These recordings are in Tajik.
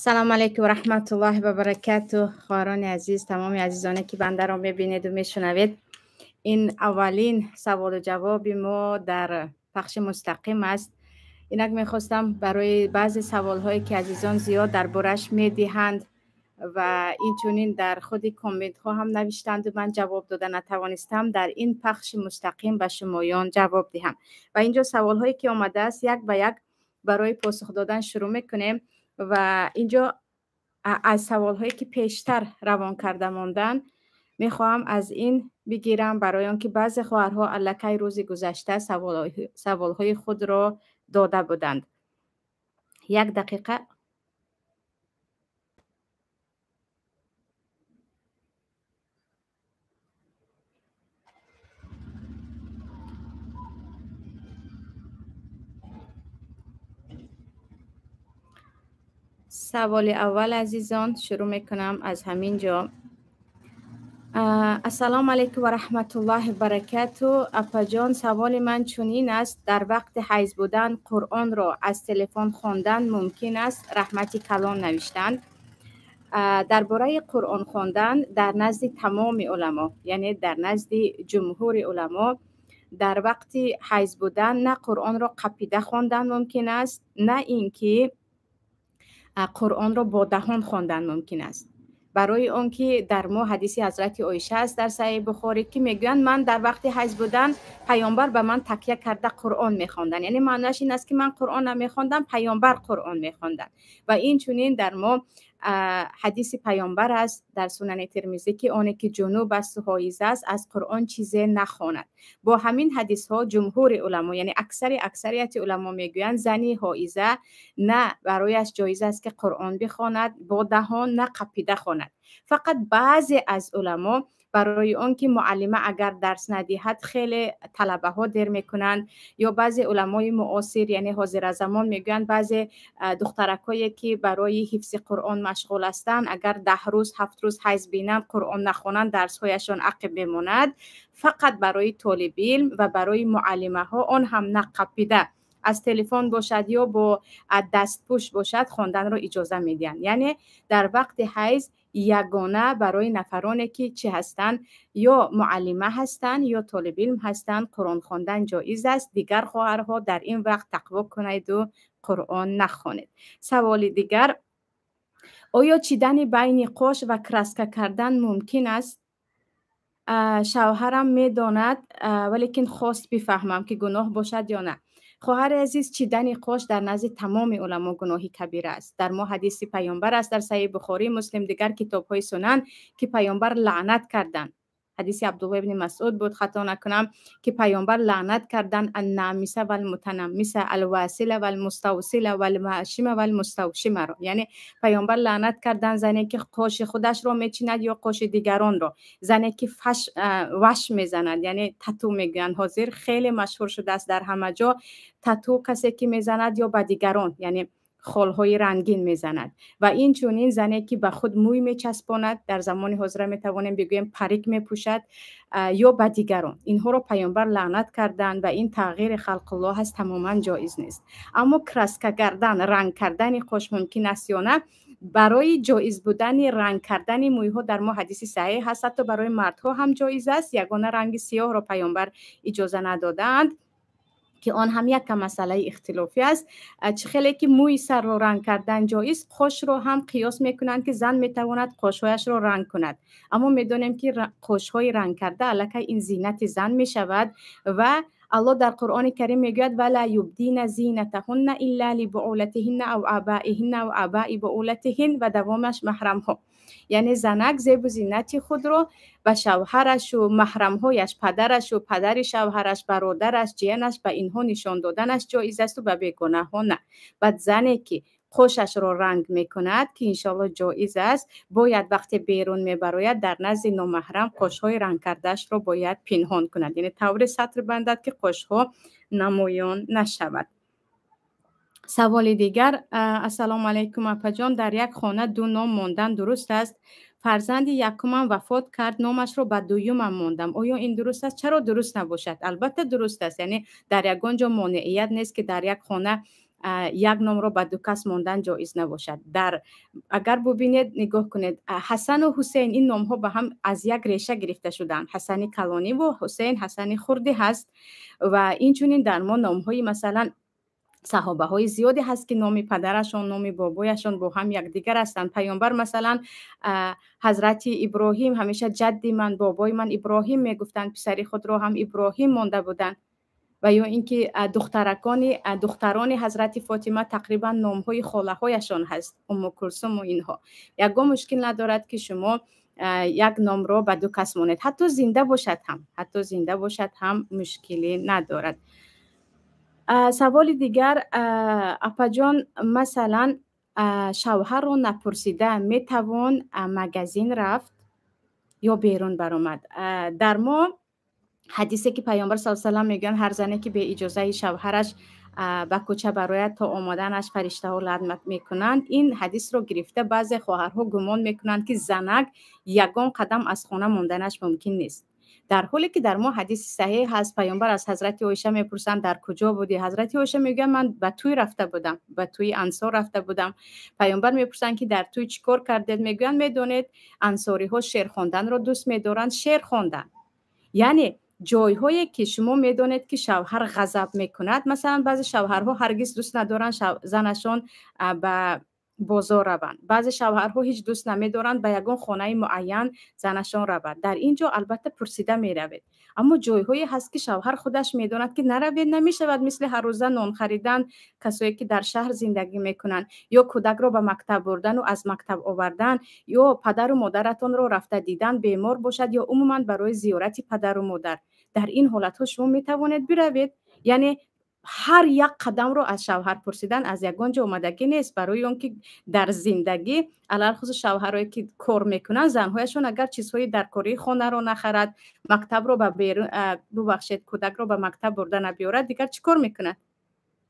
Салом алейкум ва раҳматуллоҳи ва баракату. Хоҳарони азиз, тамоми азизоне ки бандаро мебинеду мешунавед, ин аввалин саволу ҷавоби мо дар пахши мустақим аст. Инак мехостам барои баъзе саволҳое ки азизон зиёд дар бораш медиҳанд ва инчунин дар худи комментҳо ҳам навиштанду ман ҷавоб дода натавонистам, дар ин пахши мустақим ба шумоён ҷавоб диҳам. Ва инҷо саволҳое ки омадааст, як ба як барои посух додан шурӯъ мекунем. Ва инҷо аз саволҳое ки пештар равон карда монданд, мехоҳам аз ин бигирам, барои он ки баъзе хоҳарҳо аллакай рӯзи гузашта саволҳои худро дода буданд. Як дақиқа. Саволи аввал, азизон, шурӯъ мекунам аз ҳамин ҷо. Ассалому алайкум ва раҳматуллоҳи баракату. Апаҷон, саволи ман чунин аст: дар вақти ҳайз будан Қуръонро аз телефон хондан мумкин аст? Раҳмати калон навиштанд. Дар бораи Қуръон хондан дар назди тамоми уламо, яъне дар назди ҷумҳури уламо, дар вақти ҳайз будан на Қуръонро қапида хондан мумкин аст, на ин ки Қуръонро бо даҳон хондан мумкин аст. Барои он ки дар мо ҳадиси ҳазрати Оиша аст дар Саҳеҳи Бухорӣ, ки мегӯянд: ман дар вақти ҳайз будан паёмбар ба ман такя карда Қуръон мехонданд. Яъне маънояш ин аст, ки ман Қуръон намехондам, паёмбар Қуръон мехонданд. Ва инчунин дар мо ҳадиси паёмбар аст дар Сунани Тирмизӣ, ки оне ки ҷунуб асту ҳоиз аст, аз Қуръон чизе нахонад. Бо ҳамин ҳадисҳо ҷумҳури уламо, яъне аксарияти уламо мегӯянд, зани ҳоиза на барояш ҷоиз аст, ки Қуръон бихонад бо даҳон, на қапида хонад. Фақат баъзе аз уламо барои он ки муаллима агар дарс надиҳад, хеле талабаҳо дер мекунанд, ё баъзе уламои муосир, яъне ҳозиразамон, мегӯянд, баъзе духтаракҳое ки барои ҳифзи Қуръон машғул ҳастанд, агар 10 рӯз, 7 рӯз ҳайз бинанд, Қуръон нахонанд, дарсҳояшон ақиб мемонад. Фақат барои толибилм ва барои муаллимаҳо, он ҳам нақапида аз телефон бошад ё бо дастпӯш бошад, хонданро иҷоза медиҳанд. Яъне дар вақти ҳайз ягона барои нафароне ки чӣ ҳастанд, ё муаллима ҳастанд, ё толибилм ҳастанд, Қуръон хондан ҷоиз аст. Дигар хоҳарҳо дар ин вақт тақво кунеду Қуръон нахонед. Саволи дигар: оё чидани байни қош ва краска кардан мумкин аст? Шавҳарам медонад, валекин хост бифаҳмам, ки гуноҳ бошад ё на. Хоҳари азиз, чидани қош дар назди тамоми уламо гуноҳи кабира аст. Дар мо ҳадиси паёмбар аст дар Саҳеҳи Бухорӣ, Муслим, дигар китобҳои сунан, ки паёмбар лаънат карданд. Ҳадиси Абдулло ибни Масъуд буд, хато накунам, ки паёмбар лаънат карданд аннамиса валмутанаммиса, алвасила валмуставсила, валмаашима валмуставшимаро. Яъне паёмбар лаънат карданд зане ки қоши худашро мечинад ё қоши дигаронро, зане ки ваш мезанад, яъне тату мегӯянд, ҳозир хеле машҳур шудааст дар ҳама ҷо тату, касе ки мезанад ё ба дигарон, яъне холҳои рангин мезанад. Ва инчунин зане ки ба худ мӯй мечаспонад, дар замони ҳозира метавонем бигӯем парик мепӯшад, ё ба дигарон. Инҳоро паёмбар лаънат карданд ва ин тағйири халқуллоҳ аст, тамоман ҷоиз нест. Аммо краска кардан, ранг кардани қош мумкин аст ё на? Барои ҷоиз будани ранг кардани мӯйҳо дар мо ҳадиси саҳеҳ ҳаст, ҳатто барои мардҳо ҳам ҷоиз аст. Ягона ранги сиёҳро паёмбар иҷоза надодаанд, ки он ҳам якам масъалаи ихтилофӣ аст. Чӣ хеле ки мӯи сарро ранг кардан ҷоиз, қошро ҳам қиёс мекунанд, ки зан метавонад қошҳояшро ранг кунад. Аммо медонем, ки қошҳои ранг карда аллакай ин зинати зан мешавад ва Аллоҳ дар Қуръони Карим мегӯяд: вала юбдина зинатаҳунна илла либуулатиҳинна ав абаиҳинна ав абаи буулатиҳин, ва давомаш маҳрамҳо. Яъне занак зебу зинати худро ба шавҳарашу маҳрамҳояш, падарашу падари шавҳараш, бародараш, ҷиянаш, ба инҳо нишон доданаш ҷоиз асту ба бегонаҳо на. Баъд зане ки қошашро ранг мекунад, ки иншоалло ҷоиз аст, бояд вақте берун мебарояд, дар назди номаҳрам қошҳои рангкардаашро бояд пинҳон кунад, яъне тавре сатр бандад, ки қошҳо намоён нашавад. Саволи дигар: ассалому алайкум, апаҷон, дар як хона ду ном мондан дуруст аст? Фарзанди якумам вафот кард, номашро ба дуюмам мондам, оё ин дуруст аст? Чаро дуруст набошад? Албатта дуруст аст. Яъне дар ягон ҷо монеият нест, ки дар як хона Як номро ба ду кас мондан ҷоиз набошад. Дар агар бубинед, нигоҳ кунед, Ҳасану Ҳусейн, ин номҳо ба ҳам аз як реша гирифта шудаанд. Ҳасани калониву Ҳусейн, Ҳасани хурдӣ ҳаст. Ва инчунин дар мо номҳои, масалан, саҳобаҳои зиёде ҳаст, ки номи падарашон, номи бобояшон бо ҳам якдигар ҳастанд. Паёмбар, масалан, ҳазрати Иброҳим, ҳамеша ҷадди ман, бобои ман Иброҳим мегуфтанд, писари худро ҳам Иброҳим монда буданд. Ва ё ин ки духтаракони, духтарони ҳазрати Фотима тақрибан номҳои холаҳояшон ҳаст, Умму Кулсуму инҳо. Ягон мушкил надорад, ки шумо як номро ба ду кас монед, ҳатто зинда бошад ҳам, ҳатто зинда бошад ҳам мушкилӣ надорад. Саволи дигар: апаҷон, масалан, шавҳарро напурсида метавон магазин рафт ё берун баромад? Дар мо ҳадисе, ки Паёмбар с салам мегӯянд: ҳар зане, ки беиҷозаи шавҳараш ба кӯча барояд, то омаданаш фариштаҳо лаънат мекунанд. Ин ҳадисро гирифта, баъзе хоҳарҳо гумон мекунанд, ки занак ягон қадам аз хона монданаш мумкин нест, дар ҳоле ки дар мо ҳадиси саҳеҳ ҳаст. Паёмбар аз ҳазрати Оиша мепурсанд: «Дар куҷо будӣ?» Ҳазрати Оиша мегӯянд: «Ман ба тӯй рафта будам, ба тӯи ансор рафта будам». Паёмбар мепурсанд, ки дар тӯй чӣ кор кардед? Мегӯянд: «Медонед, ансориҳо шеър хонданро дӯст медоранд, шеър хонданд». Яъне ҷойҳое, ки шумо медонед, ки шавҳар ғазаб мекунад, масалан, баъзе шавҳарҳо ҳаргиз дӯст надоранд занашон ба бозор раванд, баъзе шавҳарҳо ҳеҷ дӯст намедоранд ба ягон хонаи муайян занашон равад. Дар ин ҷо албатта пурсида меравед. Аммо ҷойҳое ҳаст, ки шавҳар худаш медонад, ки наравед, намешавад, мисли ҳаррӯза нон харидан, касое ки дар шаҳр зиндагӣ мекунанд, ё кӯдакро ба мактаб бурдану аз мактаб овардан, ё падару модаратонро рафта дидан, бемор бошад, ё умуман барои зиёрати падару модар. Дар ин ҳолатҳо шумо метавонед биравед. Яъне ҳар як қадамро аз шавҳар пурсидан аз ягон ҷо омадагӣ нест, барои он ки дар зиндагӣ, алалхусус шавҳарое, ки кор мекунанд, занҳояшон агар чизҳои даркории хонаро нахарад, мактабро ба берун, бубахшед, кӯдакро ба мактаб бурда набиёрад, дигар чӣ кор мекунад?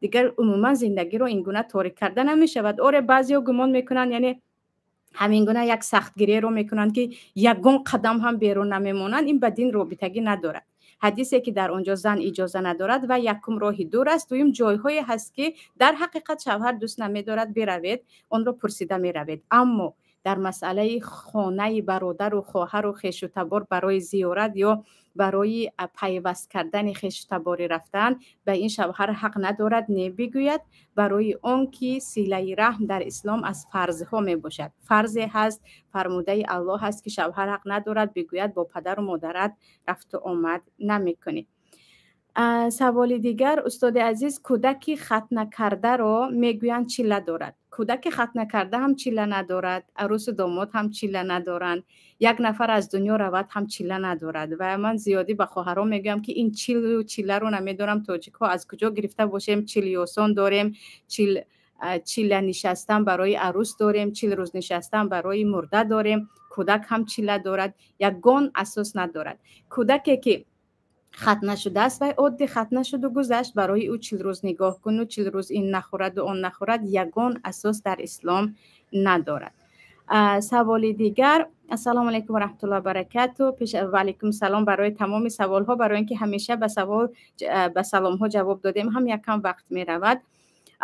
Дигар умуман зиндагиро ин гуна торик карда намешавад. Оре, баъзеҳо гумон мекунанд, яъне ҳамин гуна як сахтгириеро мекунанд, ки ягон қадам ҳам берун намемонанд. Ин ба дин робитагӣ надорад. Ҳадисе, ки дар он ҷо зан иҷоза надорад, ва якум роҳи дур аст, дуюм ҷойҳое ҳаст, ки дар ҳақиқат шавҳар дӯст намедорад биравед, онро пурсида меравед. Аммо дар масъалаи хонаи бародару хоҳару хешу табор барои зиёрат ё барои пайваст кардани хешу таборӣ рафтан, ба ин шавҳар ҳақ надорад не бигӯяд, барои он ки силаи раҳм дар ислом аз фарзҳо мебошад. Фарзе ҳаст, фармудаи Аллоҳ ҳаст, ки шавҳар ҳақ надорад бигӯяд: «Бо падару модарат рафту омад намекунӣ». Саволи дигар: устоди азиз, кӯдаки хатнакардаро мегӯянд чилла дорад. Кӯдаки хатнакарда ҳам чилла надорад, арӯсу домод ҳам чилла надоранд, як нафар аз дунё равад ҳам чилла надорад. Ва ман зиёдӣ ба хоҳарон мегӯям, ки ин чилу чилларо намедонам, тоҷикҳо аз куҷо гирифта бошем. 40 ёсон дорем, чилла нишастан барои арӯс дорем, 40 рӯз нишастан барои мурда дорем, кӯдак ҳам чилла дорад. Ягон асос надорад. Кӯдаке, ки хатна шудааст, вай оддӣ хатна шуду гузашт. Барои ӯ 40 рӯз нигоҳ куну 40 рӯз ин нахӯраду он нахӯрад, ягон асос дар ислом надорад. Саволи дигар: ассалому алайкум варахматуллоҳи баракату. Ва алайкум салом. Барои тамоми саволҳо, барои ин ки ҳамеша ба савол, ба саломҳо ҷавоб додем, ҳам якам вақт меравад.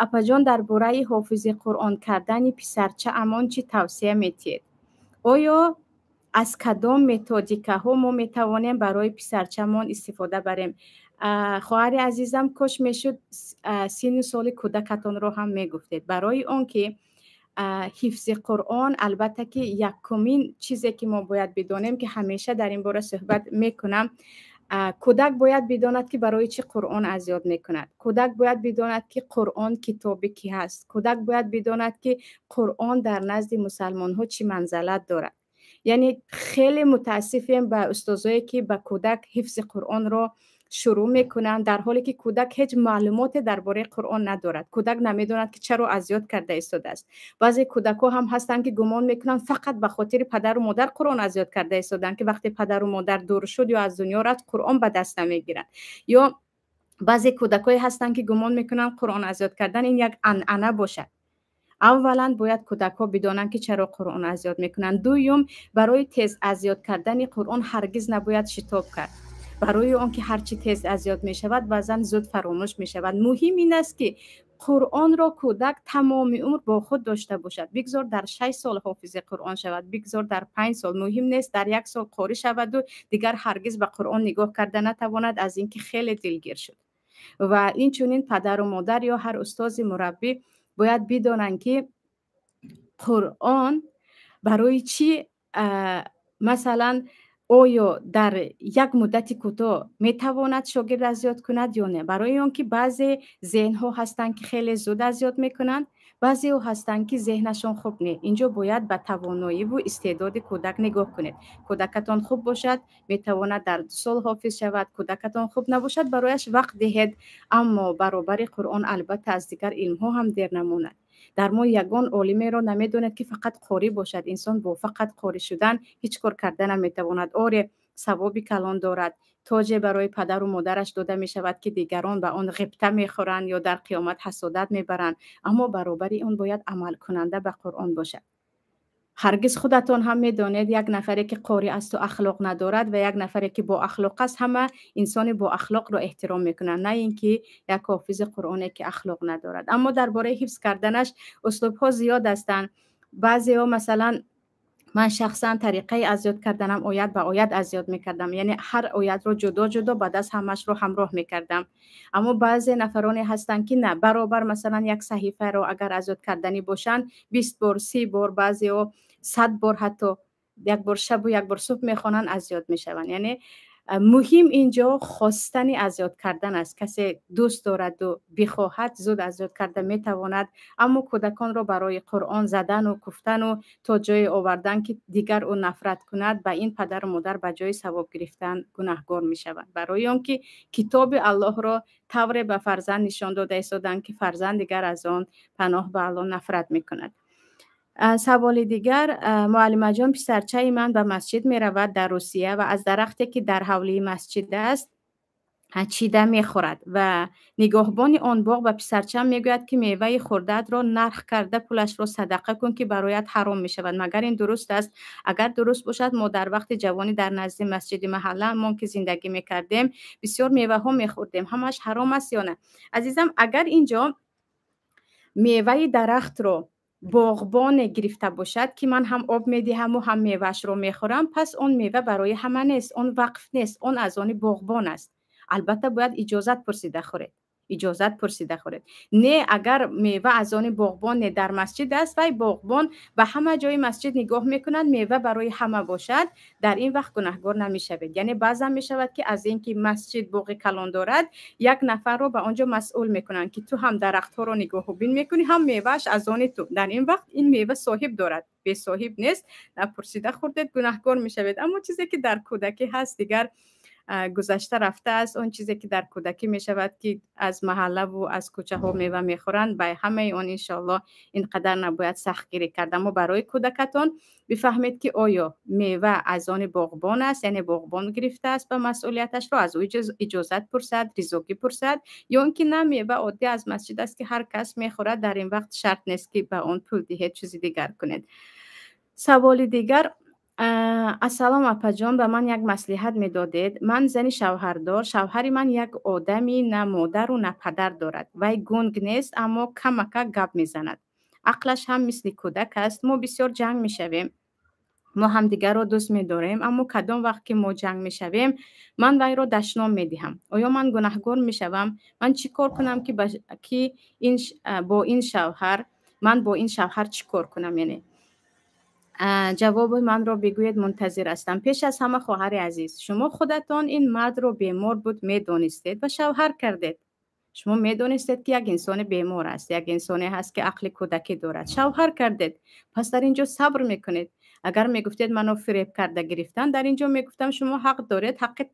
Апаҷон, дар бораи ҳофизи Қуръон кардани писарчаамон чӣ тавсия метиҳед? Оё аз кадом методикаҳо мо метавонем барои писарчамон истифода барем? Хоҳари азизам, кош мешуд, синну соли кӯдакатонро ҳам мегуфтед, барои он ки ҳифзи Қуръон, албатта ки якумин чизе, ки мо бояд бидонем, ки ҳамеша дар ин бора суҳбат мекунам, кӯдак бояд бидонад, ки барои чӣ Қуръон аз ёд мекунад. Кӯдак бояд бидонад, ки Қуръон китоби кӣ ҳаст. Кӯдак бояд бидонад, ки Қуръон дар назди мусалмонҳо чӣ манзалат дорад. Яъне хеле мутаассифем ба устозое, ки ба кӯдак ҳифзи Қуръонро шурӯъ мекунанд, дар ҳоле ки кӯдак ҳеҷ маълумоте дар бораи Қуръон надорад. Кӯдак намедонад, ки чаро аз ёд карда истодааст. Баъзе кӯдакҳо ҳам ҳастанд, ки гумон мекунанд, фақат ба хотири падару модар Қуръон аз ёд карда истоданд, ки вақте падару модар дур шуд ё аз дунё рафт, Қуръон ба даст намегиранд. Ё баъзе кӯдакҳое ҳастанд, ки гумон мекунанд, Қуръон аз ёд кардан ин як анъана бошад. Аввалан бояд кӯдакҳо бидонанд, ки чаро Қуръон аз ёд мекунанд. Дуюм, барои тез аз ёд кардани Қуръон ҳаргиз набояд шитоб кард, барои он ки ҳарчи тез аз ёд мешавад, баъзан зуд фаромӯш мешавад. Муҳим ин аст, ки Қуръонро кӯдак тамоми умр бо худ дошта бошад. Бигзор дар 6 сол ҳофизи Қуръон шавад, бигзор дар 5 сол, муҳим нест, дар як сол қорӣ шаваду дигар ҳаргиз ба Қуръон нигоҳ карда натавонад, аз ин ки хеле дилгир шуд. Ва инчунин падару модар ё ҳар устози мураббӣ бояд бидонанд, ки Қуръон барои чӣ. Масалан, оё дар як муддати кӯтоҳ метавонад шогирд аз ёд кунад ё не? Барои он ки баъзе зеҳнҳо ҳастанд, ки хеле зуд аз ёд мекунанд, баъзеҳо ҳастанд, ки зеҳнашон хуб не. Инҷо бояд ба тавоноиву истеъдоди кӯдак нигоҳ кунед. Кӯдакатон хуб бошад, метавонад дар 2 сол ҳофиз шавад. Кӯдакатон хуб набошад, барояш вақт диҳед, аммо баробари Қуръон албатта аз дигар илмҳо ҳам дер намонад. Дар мо ягон олимеро намедонед, ки фақат қорӣ бошад. Инсон бо фақат қорӣ шудан ҳеҷ кор карда наметавонад. Оре, савоби калон дорад, тоҷе барои падару модараш дода мешавад, ки дигарон ба он ғибта мехӯранд ё дар қиёмат ҳасодат мебаранд, аммо баробари он бояд амалкунанда ба Қуръон бошад. Ҳаргиз худатон ҳам медонед, як нафаре ки қорӣ асту ахлоқ надорад ва як нафаре ки боахлоқ аст, ҳама инсони боахлоқро эҳтиром мекунанд, на ин ки як ҳофизи Қуръоне ки ахлоқ надорад. Аммо дар бораи ҳифз карданаш услубҳо зиёд ҳастанд. Баъзеҳо, масалан, ман шахсан тариқаи аз ёд карданам оят ба оят аз ёд мекардам, яъне ҳар оятро ҷудо ҷудо, баъд аз ҳамашро ҳамроҳ мекардам. Аммо баъзе нафароне ҳастанд, ки на баробар, масалан, як саҳифаро агар аз ёд карданӣ бошанд, 20 бор, 30 бор, баъзеҳо 100 бор, ҳатто як бор шабу як бор субҳ мехонанд, аз ёд мешаванд. Яъне муҳим инҷо хостани аз ёд кардан аст. Касе дӯст дораду бихоҳад, зуд аз ёд карда метавонад. Аммо кӯдаконро барои Қуръон задану куфтану то ҷое овардан, ки дигар ӯ нафрат кунад, ба ин падару модар ба ҷои савоб гирифтан гунаҳгор мешаванд, барои он ки китоби Аллоҳро тавре ба фарзанд нишон дода истоданд, ки фарзанд дигар аз он, паноҳ ба Аллоҳ, нафрат мекунад. Саволи дигар: муаллимаҷон, писарчаи ман ба масҷид меравад дар Русия ва аз дарахте, ки дар ҳавлии масҷид аст, чида мехӯрад ва нигоҳбони он боғ ба писарчам мегӯяд, ки меваи хӯрдаатро нарх карда пулашро садақа кун, ки бароят ҳаром мешавад. Магар ин дуруст аст? Агар дуруст бошад, мо дар вақти ҷавонӣ дар назди масҷиди маҳаллаамон, ки зиндагӣ мекардем, бисёр меваҳо мехӯрдем. Ҳамааш ҳаром аст ё не? Азизам, агар инҷо меваи дарахтро боғбоне гирифта бошад, ки ман ҳам об медиҳаму ҳам меваашро мехӯрам, пас он мева барои ҳама нест, он вақф нест, он аз они боғбон аст. Албатта, бояд иҷозат пурсида хӯред, иҷозат пурсида хӯред. Не, агар мева аз они боғбоне дар масҷид аст, вай боғбон ба ҳама ҷои масҷид нигоҳ мекунад, мева барои ҳама бошад, дар ин вақт гунаҳгор намешавед. Яъне баъзан мешавад, ки аз ин ки масҷид боғи калон дорад, як нафарро ба он ҷо масъул мекунанд, ки ту ҳам дарахтҳоро нигоҳубин мекунӣ, ҳам мевааш аз они ту. Дар ин вақт ин мева соҳиб дорад, бесоҳиб нест. Напурсида хӯрдед, гунаҳгор мешавед. Аммо чизе ки дар кӯдакӣ ҳаст, дигар гузашта рафтааст. Он чизе ки дар кӯдакӣ мешавад, ки аз маҳаллаву аз кӯчаҳо мева мехӯранд, ба ҳамаи он иншоаллоҳ ин қадар набояд сахтгирӣ кард. Аммо барои кӯдакатон бифаҳмед, ки оё мева аз они боғбон аст, яъне боғбон гирифтааст ба масъулияташро, аз ӯ иҷозат пурсад, ризогӣ пурсад, ё ин ки на, мева оддӣ аз масҷид аст, ки ҳар кас мехӯрад. Дар ин вақт шарт нест, ки ба он пул диҳед, чизи дигар кунед. Саволи дигар: ассалом, апаҷон, ба ман як маслиҳат медодед. Ман зани шавҳардор, шавҳари ман як одами на модару на падар дорад. Вай гунг нест, аммо камакак гап мезанад, ақлаш ҳам мисли кӯдак аст. Мо бисёр ҷанг мешавем. Мо ҳамдигарро дӯст медорем, аммо кадом вақт ки мо ҷанг мешавем, ман вайро дашном медиҳам. Оё ман гунаҳгор мешавам? Ман чӣ кор кунам, ки бо ин шавҳар, ман бо ин шавҳар чӣ кор кунам? Яъне ҷавоби манро бигӯед, мунтазир ҳастам. Пеш аз ҳама, хоҳари азиз, шумо худатон ин мардро бемор буд медонистед ва шавҳар кардед. Шумо медонистед, ки як инсони бемор аст, як инсоне ҳаст, ки ақли кӯдакӣ дорад, шавҳар кардед. Пас дар ин ҷо сабр мекунед. Агар мегуфтед, маро фиреб карда гирифтан, дар ин ҷо мегуфтам, шумо ҳақ доред, ҳаққи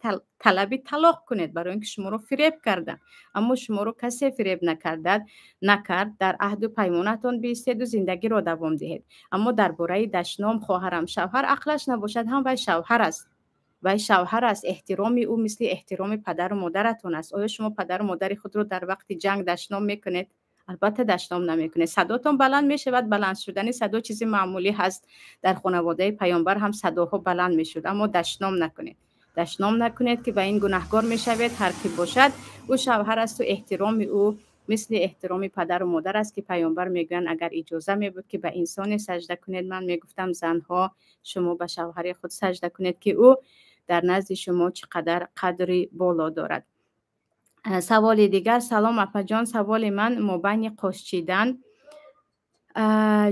талаби талоқ кунед, барои ин ки шуморо фиреб карданд. Аммо шуморо касе фиреб накардад, накард. Дар аҳду паймонатон биистеду зиндагиро давом диҳед. Аммо дар бораи дашном, хоҳарам, шавҳар ақлаш набошад ҳам, вай шавҳар аст, вай шавҳар аст. Эҳтироми ӯ мисли эҳтироми падару модаратон аст. Оё шумо падару модари худро дар вақти ҷанг дашном мекунед? Албатта, дашном намекунед. Садотон баланд мешавад, баланд шудани садо чизи маъмулӣ ҳаст. Дар хонаводаи паёмбар ҳам садоҳо баланд мешуд. Аммо дашном накунед, дашном накунед, ки ба ин гунаҳгор мешавед. Ҳар ки бошад, ӯ шавҳар асту эҳтироми ӯ Мисли эҳтироми падару модар аст, ки паёмбар мегӯянд, агар иҷоза мебуд, ки ба инсоне саҷда кунед, ман мегуфтам, занҳо, шумо ба шавҳари худ саҷда кунед, ки ӯ дар назди шумо чӣ қадар қадри боло дорад. Саволи дигар: салом, апаҷон, саволи ман, мобайни қош чидан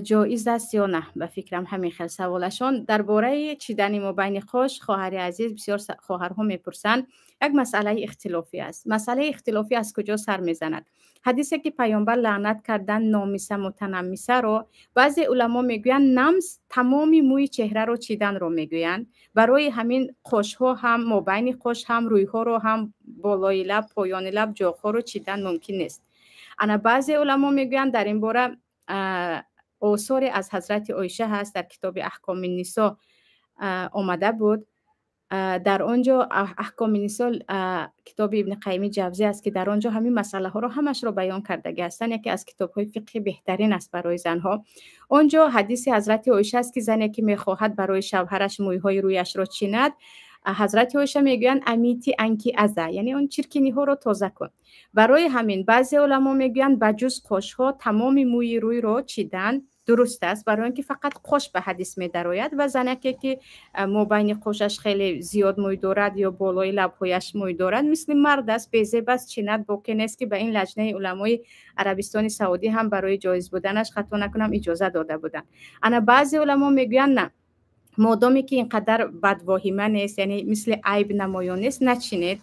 ҷоиз аст ё на? Ба фикрам, ҳамин хел саволашон дар бораи чидани мобайни қош. Хоҳари азиз, бисёр хоҳарҳо мепурсанд, як масъалаи ихтилофӣ аст. Масъалаи ихтилофӣ аз куҷо сар мезанад? Ҳадисе, ки паёмбар лаънат кардан номиса мутанаммисаро, баъзе уламо мегӯянд, намс тамоми мӯи чеҳраро чиданро мегӯянд. Барои ҳамин қошҳо ҳам, мобайни қош ҳам, рӯйҳоро ҳам, болои лаб, поёни лаб, ҷоғҳоро чидан мумкин нест. Ана баъзе уламо мегӯянд, дар ин бора осоре аз ҳазрати Оиша ҳаст, дар китоби Аҳкоми Нисо омада буд. Дар он ҷо, Аҳкоми Нисо китоби Ибни Қайими Ҷавзӣ аст, ки дар он ҷо ҳамин масъалаҳоро ҳамашро баён кардагӣ ҳастанд. Яке аз китобҳои фиқҳи беҳтарин аст барои занҳо. Он ҷо ҳадиси ҳазрати Оиша аст, ки зане, ки мехоҳад барои шавҳараш мӯйҳои рӯяшро чинад, ҳазрати Оиша мегӯянд: أميطي عنك أذى, яъне он чиркиниҳоро тоза кун. Барои ҳамин баъзе уламо мегӯянд, ба ҷуз қошҳо тамоми мӯи рӯйро чидан дуруст аст, барои он ки фақат қош ба ҳадис медарояд. Ва занаке, ки мобайни қошаш хеле зиёд мӯй дорад ё болои лабҳояш мӯй дорад, мисли мард аст, безеб аст, чинад, боке нест, ки ба ин лаҷнаи уламои Арабистони Саудӣ ҳам барои ҷоиз буданаш, хато накунам, иҷоза дода буданд. Ана баъзе уламо мегӯянд, на, модоме ки ин қадар бадвоҳима нест, яъне мисли айб намоён нест, начинед.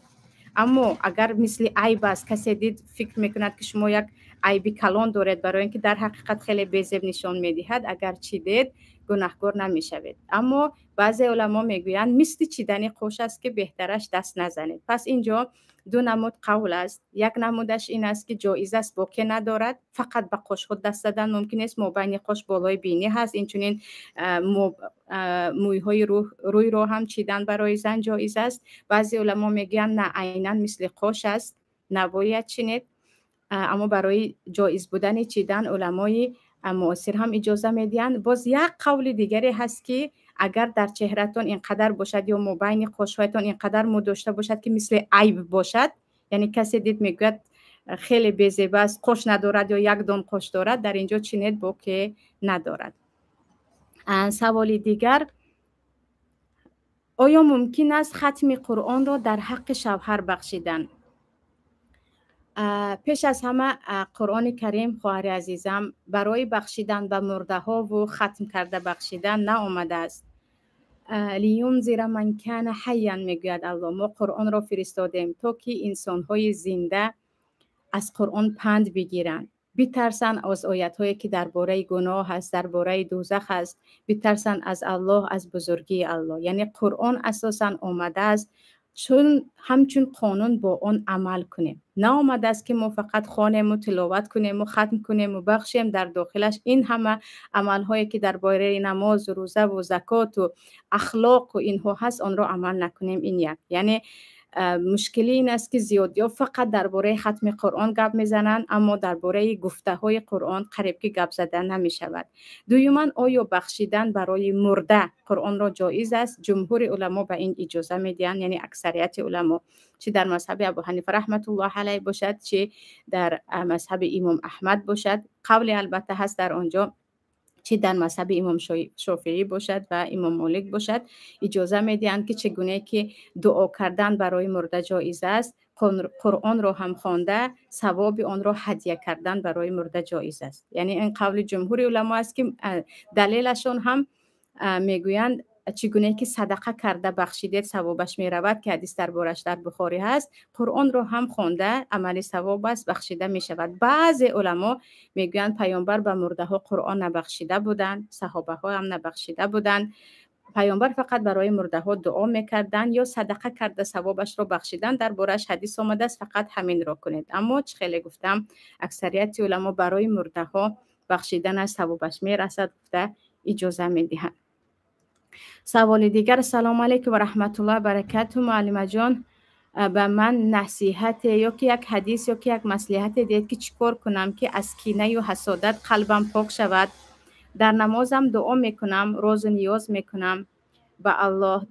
Аммо агар мисли айб аст, касе дид, фикр мекунад, ки шумо як айби калон доред, барои ин ки дар ҳақиқат хеле безеб нишон медиҳад, агар чидед, гунаҳкор намешавед. Аммо баъзе уламо мегӯянд, мисли чидани қош аст, ки беҳтараш даст назанед. Пас ин ҷо ду намуд қавл аст. Як намудаш ин аст, ки ҷоиз аст, боке надорад, фақат ба қошҳо даст задан мумкин нест. Мобайни қош, болои бинӣ ҳаст, инчунин мӯйҳои рӯйро ҳам чидан барои зан ҷоиз аст. Баъзе уламо мегӯянд, на, айнан мисли қош аст, набояд чинед. Аммо барои ҷоиз будани чидан уламои муосир ҳам иҷоза медиҳанд. Боз як қавли дигаре ҳаст, ки агар дар чеҳратон ин қадар бошад ё мобайни қошҳоятон ин қадар мӯ дошта бошад, ки мисли айб бошад, яъне касе дид, мегӯяд, хеле безеб аст, қош надорад ё як дон қош дорад, дар ин ҷо чинед, боке надорад. Саволи дигар: оё мумкин аст хатми Қуръонро дар ҳаққи шавҳар бахшидан? Пеш аз ҳама, Қуръони Карим, хоҳари азизам, барои бахшидан ба мурдаҳову хатм карда бахшидан наомадааст. لينذر من كان حيا, мегӯяд Аллоҳ, мо Қуръонро фиристодем, то ки инсонҳои зинда аз Қуръон панд бигиранд, битарсанд аз оятҳое, ки дар бораи гуноҳ аст, дар бораи дӯзах аст, битарсанд аз Аллоҳ, аз бузургии Аллоҳ. Яъне Қуръон асосан омадааст, чун ҳамчун қонун бо он амал кунем. Наомадааст, ки мо фақат хонему, тиловат кунему, хатм кунему, бахшем. Дар дохилаш ин ҳама амалҳое, ки дар бораи намозу рӯзаву закоту ахлоқу инҳо ҳаст, онро амал накунем. Ин як. Яъне мушкилӣ ин аст, ки зиёдиҳо фақат дар бораи хатми Қуръон гап мезананд, аммо дар бораи гуфтаҳои Қуръон қариб ки гап зада намешавад. Дуюман, оё бахшидан барои мурда Қуръонро ҷоиз аст? Ҷумҳури уламо ба ин иҷоза медиҳанд, яъне аксарияти уламо, чӣ дар мазҳаби Абу Ҳанифа раҳматуллоҳ алайҳ бошад, чӣ дар мазҳаби имом Аҳмад бошад, қавле албатта ҳаст дар он ҷо, чӣ дар мазҳаби имом Шофеӣ бошад ва имом Молик бошад, иҷоза медиҳанд, ки чӣ гуне ки дуо кардан барои мурда ҷоиз аст, Қуръонро ҳам хонда, савоби онро ҳадя кардан барои мурда ҷоиз аст. Яъне ин қавли ҷумҳури уламо аст, ки далелашон ҳам мегӯянд, чӣ гуне ки садақа карда бахшидед, савобаш меравад, ки ҳадис дар бораш дар Бухорӣ ҳаст, Қуръонро ҳам хонда, амали савоб аст, бахшида мешавад. Баъзе уламо мегӯянд, паёмбар ба мурдаҳо Қуръон набахшида буданд, саҳобаҳо ҳам набахшида буданд, паёмбар фақат барои мурдаҳо дуо мекарданд ё садақа карда савобашро бахшидан дар бораш ҳадис омадааст, фақат ҳаминро кунед. Аммо чӣ хеле гуфтам, аксарияти уламо барои мурдаҳо бахшиданаш савобаш мерасад гуфта иҷоза медиҳанд. Саволи дигар: салому алайкум ва раҳматуллоҳи баракату, муаллимаҷон, ба ман насиҳате ё ки як ҳадис ё ки як маслиҳате диҳед, ки чӣ кор кунам, ки аз кинаю ҳасодат қалбам пок шавад. Дар намозам дуо мекунам, розу ниёз мекунам. Ба Аллоҳ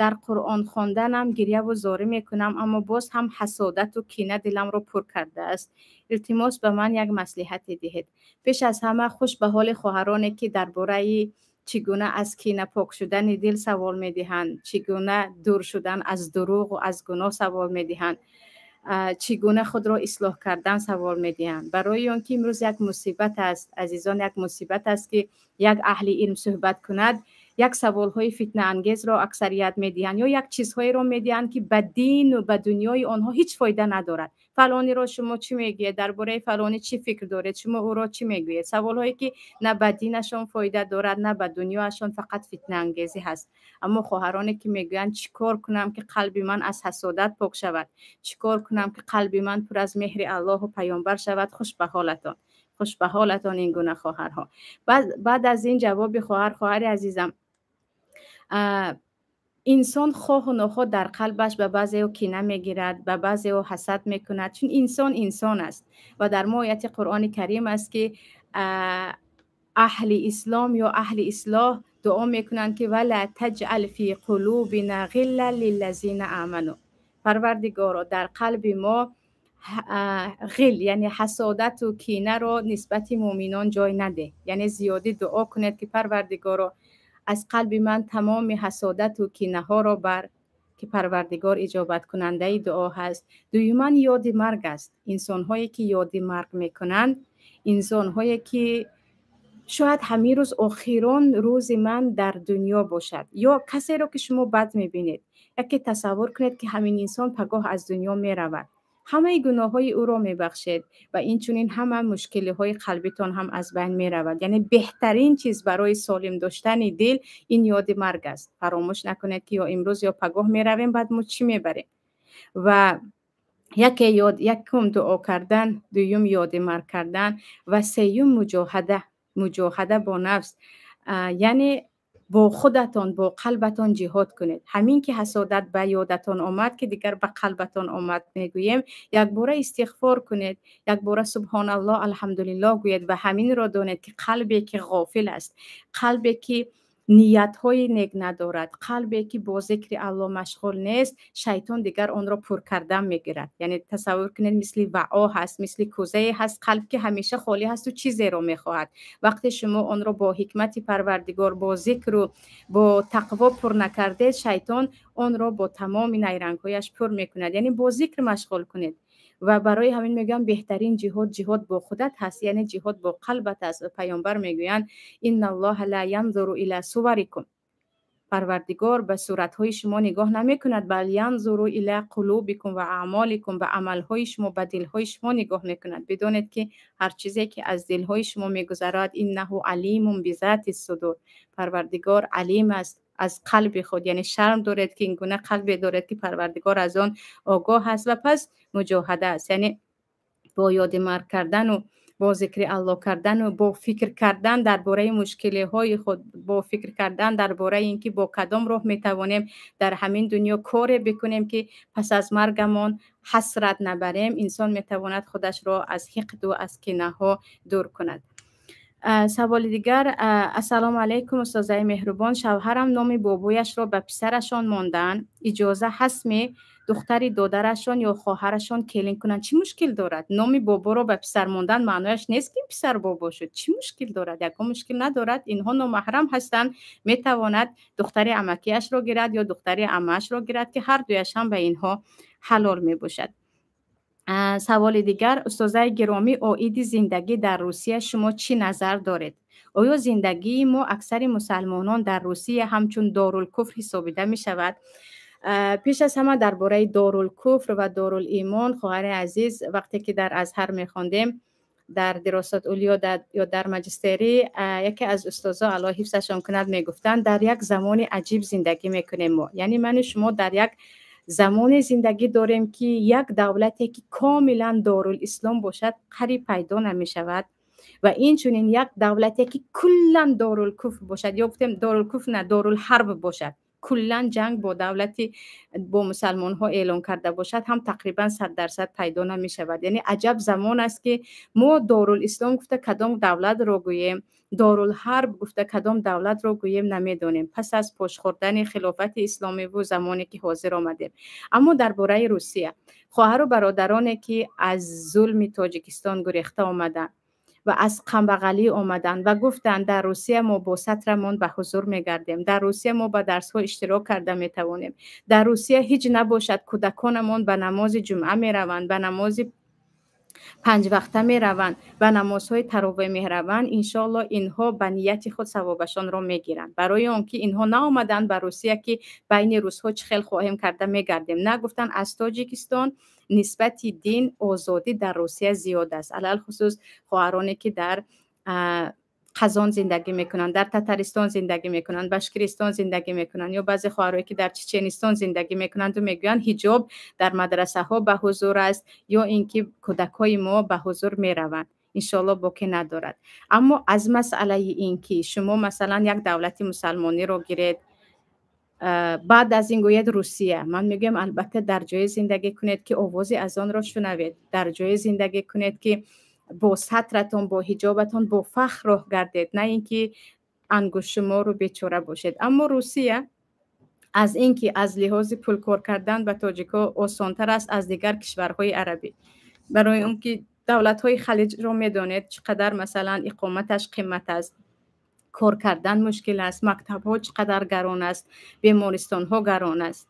дар Қуръон хонданам гирьяву зорӣ мекунам, аммо боз ҳам ҳасодату кина диламро пур кардааст. Илтимос, ба ман як маслиҳате диҳед. Пеш аз ҳама, хуш ба ҳоли хоҳароне, ки дар бораи чӣ гуна аз кина пок шудани дил савол медиҳанд, чӣ гуна дур шудан аз дурӯғу аз гуноҳ савол медиҳанд, чӣ гуна худро ислоҳ кардан савол медиҳанд. Барои он ки имрӯз як мусибат аст, азизон, як мусибат аст, ки як аҳли илм суҳбат кунад, як саволҳои фитнаангезро аксарият медиҳанд ё як чизҳоеро медиҳанд, ки ба дину ба дунёи онҳо ҳеҷ фоида надорад. Фалониро шумо чӣ мегӯед, дар бораи фалонӣ чӣ фикр доред, шумо ӯро чӣ мегӯед? Саволҳое, ки на ба динашон фоида дорад, на ба дунёашон, фақат фитнаангезӣ ҳаст. Аммо хоҳароне, ки мегӯянд, чӣ кор кунам, ки қалби ман аз ҳасодат пок шавад, чӣ кор кунам, ки қалби ман пур аз меҳри Аллоҳу паёмбар шавад, хуш ба ҳолатон, хуш ба ҳолатон ин гуна хоҳарҳо. Баъд аз ин ҷавоби хоҳар, хоҳари азизам, инсон хоҳу нохоҳ дар қалбаш ба баъзео кина мегирад, ба баъзео ҳасад мекунад, чун инсон инсон аст. Ва дар мо ояти Қуръони Карим аст, ки аҳли ислом ё аҳли ислоҳ дуо мекунанд, ки ولا تجعل في قلوبنا غلا للذين آمنوا. Парвардигоро, дар қалби мо ғил, яъне ҳасодату кинаро нисбати муъминон ҷой надеҳ. Яъне зиёдӣ дуо кунед, ки Парвардигоро, аз қалби ман тамоми ҳасодату кинаҳоро бар, ки Парвардигор иҷобаткунандаи дуо ҳаст. Дуюман, ёди марг аст. Инсонҳое, ки ёди марг мекунанд, инсонҳое, ки шояд ҳамин рӯз охирон рӯзи ман дар дунё бошад, ё касеро, ки шумо бад мебинед, яке тасаввур кунед, ки ҳамин инсон пагоҳ аз дунё меравад, ҳамаи гуноҳҳои ӯро мебахшед ва инчунин ҳама мушкилиҳои қалбитон ҳам аз байн меравад. Яъне беҳтарин чиз барои солим доштани дил ин ёди марг аст. Фаромӯш накунед, ки ё имрӯз, ё пагоҳ меравем, баъд мо чӣ мебарем? Ва яке ёд, якум дуо кардан, дуюм ёди марг кардан ва сеюм муҷоҳада, муҷоҳада бо нафс, яъне бо худатон, бо қалбатон ҷиҳод кунед. Ҳамин ки ҳасодат ба ёдатон омад, ки дигар ба қалбатон омад мегӯем, якбора истиғфор кунед, якбора субҳоналлоҳ, алҳамдулиллоҳ гӯед ва ҳаминро донед, ки қалбе, ки ғофил аст, қалбе, ки ниятҳои нек надорад, қалбе, ки бо зикри Аллоҳ машғул нест, шайтон дигар онро пур кардан мегирад. Яъне тасаввур кунед, мисли ваъо ҳаст, мисли кӯзае ҳаст қалб, ки ҳамеша холӣ ҳасту чизеро мехоҳад. Вақте шумо онро бо ҳикмати Парвардигор, бо зикру бо тақво пур накардед, шайтон онро бо тамоми найрангҳояш пур мекунад. Яъне бо зикр машғул кунед. Ва барои ҳамин мегӯям, беҳтарин ҷиҳод ҷиҳод бо худат ҳаст, яъне ҷиҳод бо қалбат аст. Ва паёмбар мегӯянд: إن الله لا ينظر إلى صوركم. Парвардигор ба суратҳои шумо нигоҳ намекунад, بل ينظر إلى قلوبكم وأعمالكم. Ба амалҳои шумо, ба дилҳои шумо нигоҳ мекунад. Бидонед, ки ҳар чизе, ки аз дилҳои шумо мегузарад, إنه عليم بذات الصدور. Парвардигор алим аст аз қалби худ. Яъне шарм доред, ки ин гуна қалбе доред, ки Парвардигор аз он огоҳ аст. Ва пас муҷоҳада аст, яъне бо ёди марг кардану бо зикри Аллоҳ кардану бо фикр кардан дар бораи мушкилиҳои худ, бо фикр кардан дар бораи ин ки бо кадом роҳ метавонем дар ҳамин дунё коре бикунем, ки пас аз маргамон ҳасрат набарем, инсон метавонад худашро аз ҳиқду аз кинаҳо дур кунад. Саволи дигар. Ассалому алайкум, устозаи меҳрубон. Шавҳарам номи бобояшро ба писарашон мондаанд. Иҷоза ҳастме, духтари додарашон ё хоҳарашон келин кунанд? Чӣ мушкил дорад? Номи боборо ба писар мондан маънояш нест, ки писар бобо шуд. Чӣ мушкил дорад? Ягон мушкил надорад. Инҳо номаҳрам ҳастанд. Метавонад духтари амакиашро гирад ё духтари амаашро гирад, ки ҳар дуяш ҳам ба инҳо ҳалол мебошад. Саволи дигар. Устозаи гиромӣ, оиди зиндагӣ дар Русия шумо чӣ назар доред? Оё зиндагии мо, аксари мусалмонон дар Русия, ҳамчун дорулкуфр ҳисобида мешавад? Пеш аз ҳама, дар бораи дорулкуфр ва дорулимон, хоҳари азиз, вақте ки дар Азҳар мехондем, дар диросот улё ё дар маҷистерӣ, яке аз устозо, Аллоҳ ҳифзашон кунад, мегуфтанд, дар як замони аҷиб зиндагӣ мекунем мо. Яъне ману шумо дар як замоне зиндагӣ дорем, ки як давлате, ки комилан дорулислом бошад, қариб пайдо намешавад ва инчунин як давлате, ки куллан дорулкуфр бошад, ё гуфтем дорулкуфр на, дорулҳарб бошад. Куллан ҷанг бо давлати, бо мусалмонҳо эълон карда бошад ҳам, тақрибан 100% пайдо намешавад. Яъне аҷаб замон аст, ки мо Дорулислом гуфта кадом давлатро гӯем, Дорулҳарб гуфта кадом давлатро гӯем, намедонем, пас аз пошхӯрдани хилофати исломиву замоне ки ҳозир омадем. Аммо дар бораи Русия, хоҳару бародароне, ки аз зулми Тоҷикистон гурехта омаданд ва аз камбағалӣ омаданд ва гуфтанд: «Дар Русия мо бо сатрамон ба ҳузур мегардем, дар Русия мо ба дарсҳо иштирок карда метавонем, дар Русия ҳеҷ набошад, кӯдаконамон ба намози ҷумъа мераванд, ба намози панҷвақта мераванд, ба намозҳои таровеҳ мераванд», иншоалло, инҳо ба нияти худ савобашонро мегиранд, барои он ки инҳо наомаданд ба Русия, ки байни русҳо чӣ хел хоҳем карда мегардем. На, гуфтанд, аз Тоҷикистон нисбати дин озодӣ дар Русия зиёд аст. Алалхусус хоҳароне, ки дар Қазон зиндагӣ мекунанд, дар Татаристон зиндагӣ мекунанд, Башкиристон зиндагӣ мекунанд ё баъзе хоҳарое, ки дар Чеченистон зиндагӣ мекунанду мегӯянд, ҳиҷоб дар мадрасаҳо ба ҳузур аст ё ин ки кӯдакҳои мо ба ҳузур мераванд, иншоалло, боке надорад. Аммо аз масъалаи ин ки шумо, масалан, як давлати мусалмониро гиред, баъд аз ин гӯяд Русия, ман мегӯям, албатта, дар ҷое зиндагӣ кунед, ки овози азонро шунавед, дар ҷое зиндагӣ кунед, ки бо сатратон, бо ҳиҷобатон бо фахр роҳ гардед, на ин ки ангуштшумору бечора бошед. Аммо Русия аз ин ки аз лиҳози пулкор кардан ба тоҷикҳо осонтар аст аз дигар кишварҳои арабӣ, барои он ки давлатҳои Халиҷро медонед, чӣ қадар, масалан, иқоматаш қимат аст, кор кардан мушкил аст, мактабҳо чӣ қадар гарон аст, бемористонҳо гарон аст,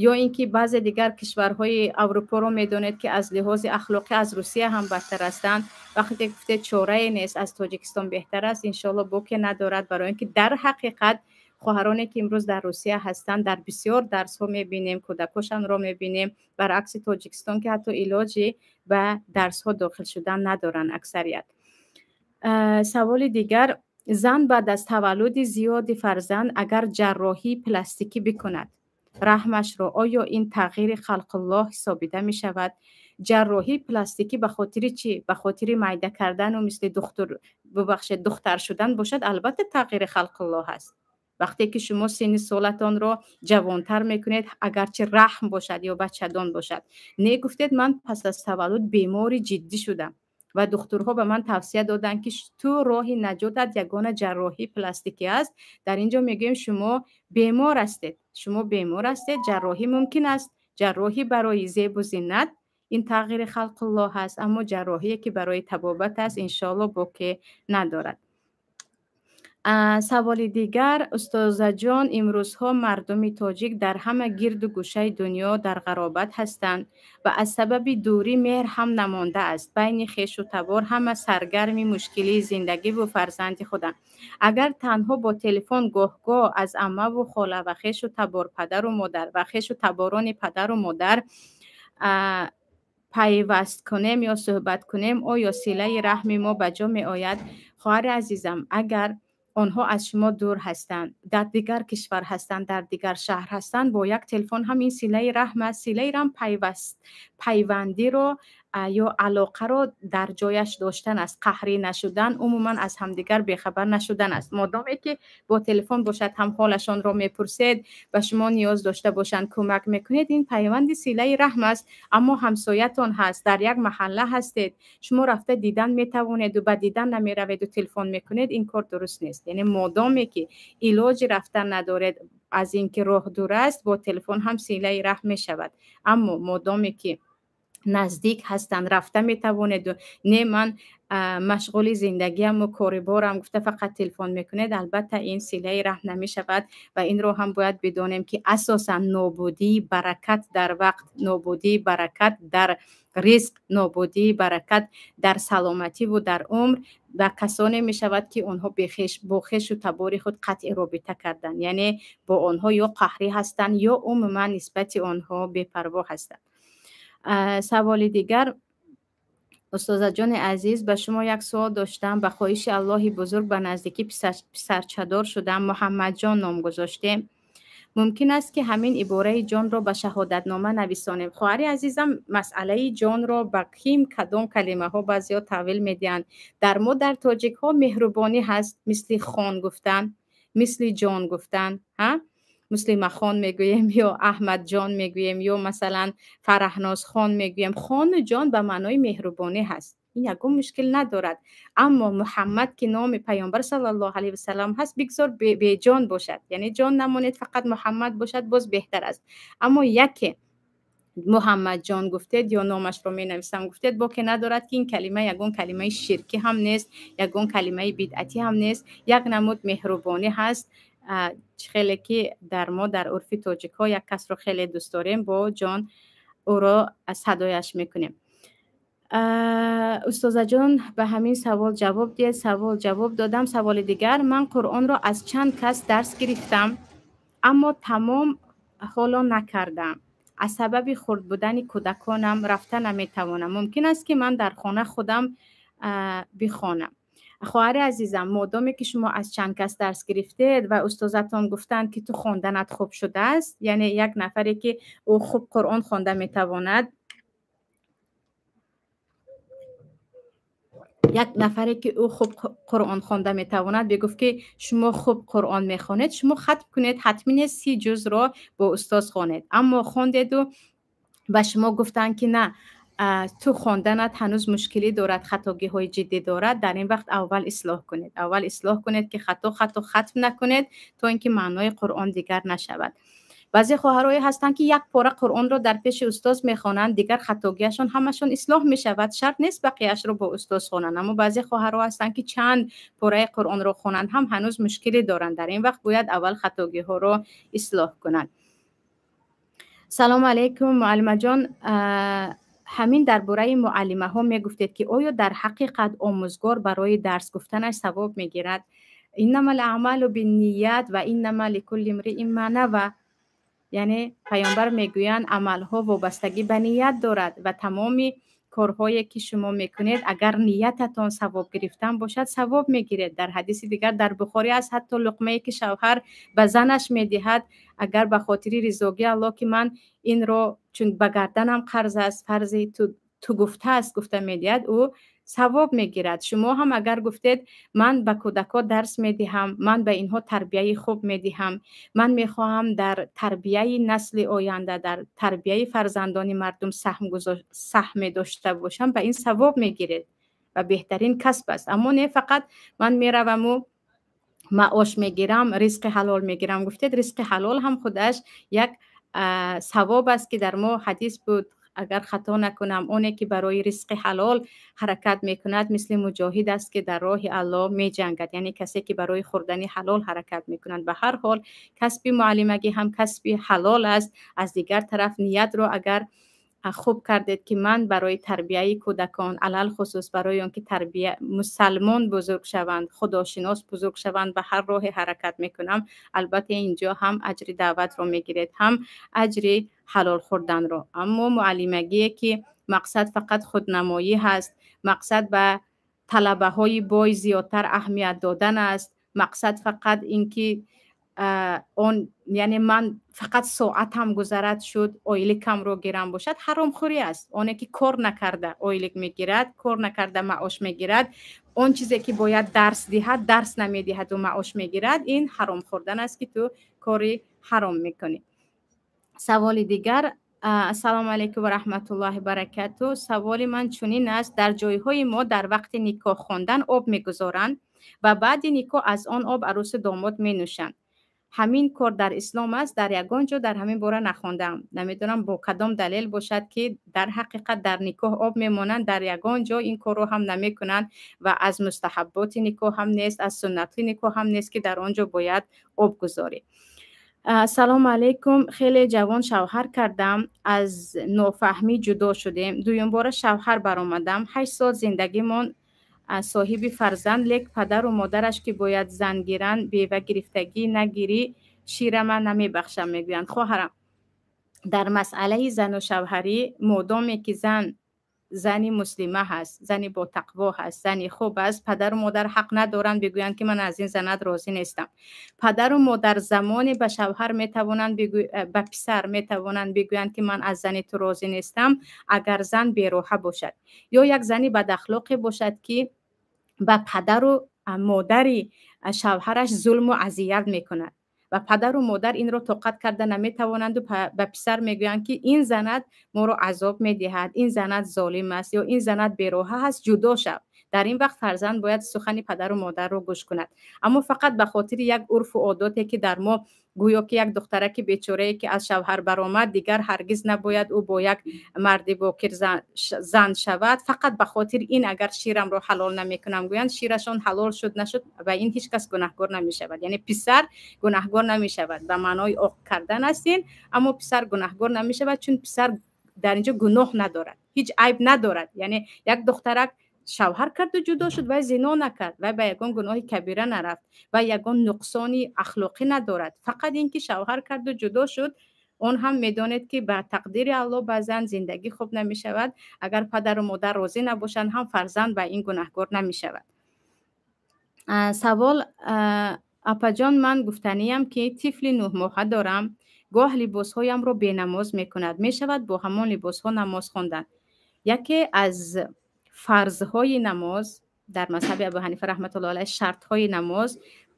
ё ин ки баъзе дигар кишварҳои Аврупоро медонед, ки аз лиҳози ахлоқӣ аз Русия ҳам бадтар ҳастанд. Вақте гуфтед, чорае нест, аз Тоҷикистон беҳтар аст, иншоалло, боке надорад, барои ин ки дар ҳақиқат хоҳароне, ки имрӯз дар Русия ҳастанд, дар бисёр дарсҳо мебинем, кӯдакошонро мебинем, баръакси Тоҷикистон, ки ҳатто илоҷи ба дарсҳо дохил шудан надоранд аксарият. Саволи дигар: зан баъд аз таваллуди зиёди фарзанд агар ҷарроҳии пластикӣ бикунад раҳмашро, оё ин тағйири халқуллоҳ ҳисобида мешавад? Ҷарроҳии пластикӣ ба хотири чӣ? Ба хотири майда кардану мисли духтур, бубахшед, духтар шудан бошад, албатта, тағйири халқуллоҳ аст. Вақте ки шумо синни солатонро ҷавонтар мекунед, агарчи раҳм бошад ё бачадон бошад. Не, гуфтед, ман пас аз таваллуд бемори ҷиддӣ шудам ва духтурҳо ба ман тавсия доданд, ки ту роҳи наҷотат ягона ҷарроҳии пластикӣ аст. Дар ин ҷо мегӯем, шумо бемор ҳастед, шумо бемор ҳастед, ҷарроҳӣ мумкин аст. Ҷарроҳӣ барои зебу зинат ин тағйири халқуллоҳ аст, аммо ҷарроҳие, ки барои табобат аст, иншоалло, боке надорад. Саволи дигар: устозаҷон, имрӯзҳо мардуми тоҷик дар ҳама гирду гӯшаи дунё дар ғаробат ҳастанд ва аз сабаби дурӣ меҳр ҳам намондааст байни хешу табор. Ҳама саргарми мушкилии зиндагиву фарзанди худанд. Агар танҳо бо телефон гоҳ-гоҳ аз аммаву хола ва хешу табор, падару модар ва хешу таборони падару модар пайваст кунем ё суҳбат кунем, оё силаи раҳми мо ба ҷо меояд? Хоҳари азизам, агар онҳо аз шумо дур ҳастанд, дар дигар кишвар ҳастанд, дар дигар шаҳр ҳастанд, бо як телефон ҳам ин силаи раҳм аст. Силаи раҳм пайваст, пайвандиро ё алоқаро дар ҷояш доштан аст, қаҳрӣ нашудан, умуман аз ҳамдигар бехабар нашудан аст. Модоме ки бо телефон бошад ҳам ҳолашонро мепурсед, ба шумо ниёз дошта бошанд, кӯмак мекунед, ин пайванди силаи раҳм аст. Аммо ҳамсоятон ҳаст, дар як маҳалла ҳастед, шумо рафта дидан метавонеду ба дидан намераведу телефон мекунед, ин кор дуруст нест. Яъне модоме ки илоҷи рафтан надоред, аз ин ки роҳ дур аст, бо телефон ҳам силаи раҳм мешавад. Аммо модоме ки наздик ҳастанд, рафта метавонеду не, ман машғули зиндагиаму кориборам гуфта фақат телефон мекунед, албатта, ин силаи раҳм намешавад. Ва инро ҳам бояд бидонем, ки асосан нобудии баракат дар вақт, нобудии баракат дар ризқ, нобудии баракат дар саломативу дар умр ба касоне мешавад, ки онҳо бо хешу табори худ қатъи робита карданд, яъне бо онҳо ё қаҳрӣ ҳастанд, ё умуман нисбати онҳо бепарво ҳастанд. Саволи дигар: устозаҷони азиз, ба шумо як суол доштам. Ба хоҳиши Аллоҳи бузург ба наздикӣ писарчадор шудам, Муҳаммадҷон ном гузоштем. Мумкин аст, ки ҳамин ибораи ҷонро ба шаҳодатнома нависонем? Хоҳари азизам, масъалаи ҷонро ба ким кадом калимаҳо баъзеҳо таъвил медиҳанд. Дар мо, дар тоҷикҳо, меҳрубонӣ ҳаст, мисли хон гуфтан, мисли ҷон гуфтан, ҳа. Муслимахон мегӯем ё Аҳмадҷон мегӯем ё масалан Фараҳнозхон мегӯем. Хону ҷон ба маънои меҳрубонӣ ҳаст, ин ягон мушкил надорад. Аммо Муҳаммад, ки номи Паёмбар саллаллоҳу алайҳи васаллам ҳаст, бигзор беҷон бошад, яъне ҷон намонед, фақат Муҳаммад бошад, боз беҳтар аст. Аммо яке Муҳаммадҷон гуфтед ё номашро менависам гуфтед, боке надорад, ки ин калима ягон калимаи ширкӣ ҳам нест, ягон калимаи бидъатӣ ҳам нест, як намуд меҳрубонӣ ҳаст. Хеле ки дар мо дар урфи тоҷикҳо як касро хеле дӯст дорем, бо ҷон ӯро садояш мекунем. Устозаҷон, ба ҳамин савол ҷавоб диҳед. Савол ҷавоб додам. Саволи дигар: ман Қуръонро аз чанд кас дарс гирифтам, аммо тамом ҳоло накардам. Аз сабаби хурд будани кӯдаконам рафта наметавонам. Мумкин аст, ки ман дар хона худам бихонам? Хоҳари азизам, модоме ки шумо аз чанд кас дарс гирифтед ва устозатон гуфтанд, ки ту хонданат хуб шудааст, яъне як нафаре ки ӯ хуб Қуръон хонда метавонад, як нафаре ки ӯ хуб Қуръон хонда метавонад, бигуфт, ки шумо хуб Қуръон мехонед, шумо хатм кунед, ҳатмӣ нест 30 ҷузро бо устоз хонед. Аммо хондеду ба шумо гуфтанд, ки на, ту хонданат ҳанӯз мушкилӣ дорад, хатогиҳои ҷиддӣ дорад, дар ин вақт аввал ислоҳ кунед. Аввал ислоҳ кунед, ки хато хатм накунед, то ин ки маънои Қуръон дигар нашавад. Баъзе хоҳарое ҳастанд, ки як пора Қуръонро дар пеши устоз мехонанд, дигар хатогиашон ҳамашон ислоҳ мешавад, шарт нест бақияшро бо устоз хонанд. Аммо баъзе хоҳарҳо ҳастанд, ки чанд пораи Қуръонро хонанд ҳам ҳанӯз мушкилӣ доранд. Дар ин вақт бояд аввал хатогиҳоро ислоҳ кунанд. Салому алайкум, муаллимаҷон. Ҳамин дар бораи муаллимаҳо мегуфтед, ки оё дар ҳақиқат омӯзгор барои дарс гуфтанаш савоб мегирад? Иннама л-аъмалу бинният ва иннама ликулли имриин ма нава. Яъне Паёмбар мегӯянд, амалҳо вобастагӣ ба ният дорад ва тамоми корҳое ки шумо мекунед, агар ниятатон савоб гирифтан бошад, савоб мегиред. Дар ҳадиси дигар дар Бухорӣ аст, ҳатто луқмае ки шавҳар ба занаш медиҳад, агар ба хотири ризогии Аллоҳ, ки ман инро чун ба гарданам қарз аст, фарзи ту гуфтааст, гуфта медиҳад, ӯ савоб мегирад. Шумо ҳам агар гуфтед, ман ба кӯдакҳо дарс медиҳам, ман ба инҳо тарбияи хуб медиҳам, ман мехоҳам дар тарбияи насли оянда, дар тарбияи фарзандони мардум саҳме дошта бошам, ба ин савоб мегиред ва беҳтарин касб аст. Аммо не фақат ман мераваму маош мегирам, ризқи ҳалол мегирам гуфтед, ризқи ҳалол ҳам худаш як савоб аст, ки дар мо ҳадис буд, агар хато накунам, оне ки барои ризқи ҳалол ҳаракат мекунад, мисли муҷоҳид аст, ки дар роҳи Аллоҳ меҷангад, яъне касе ки барои хӯрдани ҳалол ҳаракат мекунад. Ба ҳар ҳол касби муаллимагӣ ҳам касби ҳалол аст. Аз дигар тараф ниятро агар хуб кардед, ки ман барои тарбияи кӯдакон, алалхусус барои он ки тарбия мусалмон бузург шаванд, худошинос бузург шаванд, ба ҳар роҳе ҳаракат мекунам, албатта инҷо ҳам аҷри даъватро мегиред, ҳам аҷри ҳалол хӯрданро. Аммо муаллимагие ки мақсад фақат худнамоӣ ҳаст, мақсад ба талабаҳои бой зиёдтар аҳамият додан аст, мақсад фақат ин ки он, яъне ман фақат соатам гузарад шуд, ойликамро гирам бошад, ҳаромхӯрӣ аст. Оне ки кор накарда ойлик мегирад, кор накарда маош мегирад, он чизе ки бояд дарс диҳад, дарс намедиҳаду маош мегирад, ин ҳаром хӯрдан аст, ки ту кори ҳаром мекунӣ. Саволи дигар: Ассалому алайкум ва раҳматуллоҳи баракату. Саволи ман чунин аст: дар ҷойҳои мо дар вақти никоҳ хондан об мегузоранд ва баъди никоҳ аз он об арӯсу домод менӯшанд. Ҳамин кор дар ислом аст? Дар ягон ҷо дар ҳамин бора нахондаам, намедонам бо кадом далел бошад, ки дар ҳақиқат дар никоҳ об мемонанд, дар ягон ҷо ин корро ҳам намекунанд ва аз мустаҳабботи никоҳ ҳам нест, аз суннати никоҳ ҳам нест, ки дар он ҷо бояд об гузорӣ. Ассалому алайкум. Хеле ҷавон шавҳар кардам, аз нофаҳмӣ ҷудо шудем. Дуюмбора шавҳар баромадам. 8 сол зиндагимон, соҳиби фарзанд, лек падару модараш, ки бояд зан гиранд, бева гирифтагӣ нагирӣ, ширама намебахшам мегӯянд. Хоҳарам, дар масъалаи зану шавҳарӣ, модоме ки зан зани муслима ҳаст, зани ботақво ҳаст, зани хуб аст, падару модар ҳақ надоранд бигӯянд, ки ман аз ин занат розӣ нестам. Падару модар замоне ба шавҳар метавонанд, ба писар метавонанд бигӯянд, ки ман аз зани ту розӣ нестам, агар зан бероҳа бошад ё як зани бадахлоқе бошад, ки ба падару модари шавҳараш зулму азият мекунад. Ва падару модар инро тоқат карда наметавонанду ба писар мегӯянд, ки ин занат моро азоб медиҳад, ин занат золим аст ё ин занат бероҳа аст, ҷудо шав. Дар ин вақт фарзанд бояд сухани падару модарро гӯш кунад. Аммо фақат ба хотири як урфу одоте, ки дар мо гӯё ки як духтараки бечорае, ки аз шавҳар баромад, дигар ҳаргиз набояд ӯ бо як марди бокир зан шавад, фақат ба хотири ин агар ширамро ҳалол намекунам гӯянд, ширашон ҳалол шуд нашуд, ва ин ҳеҷ кас гунаҳгор намешавад. Яъне писар гунаҳгор намешавад, ба маънои оқ кардан аст ин, аммо писар гунаҳгор намешавад, чун писар дар инҷо гуноҳ надорад, ҳеҷ айб надорад. Яъне як духтарак шавҳар карду ҷудо шуд, вай зино накард, вай ба ягон гуноҳи кабира нарафт, вай ягон нуқсони ахлоқӣ надорад. Фақат ин ки шавҳар карду ҷудо шуд, он ҳам медонед, ки ба тақдири Аллоҳ баъзан зиндагӣ хуб намешавад. Агар падару модар розӣ набошанд, ҳам фарзанд ба ин гунаҳгор намешавад. Савол: апаҷон, ман гуфтаниям, ки тифли 9 моҳа дорам, гоҳ либосҳоямро бенамоз мекунад. Мешавад бо ҳамон либосҳо намоз хондан? Яке аз фарзҳои намоз дар мазҳаби Абу Ҳанифа раҳматуллоҳи алайҳ, шартҳои намоз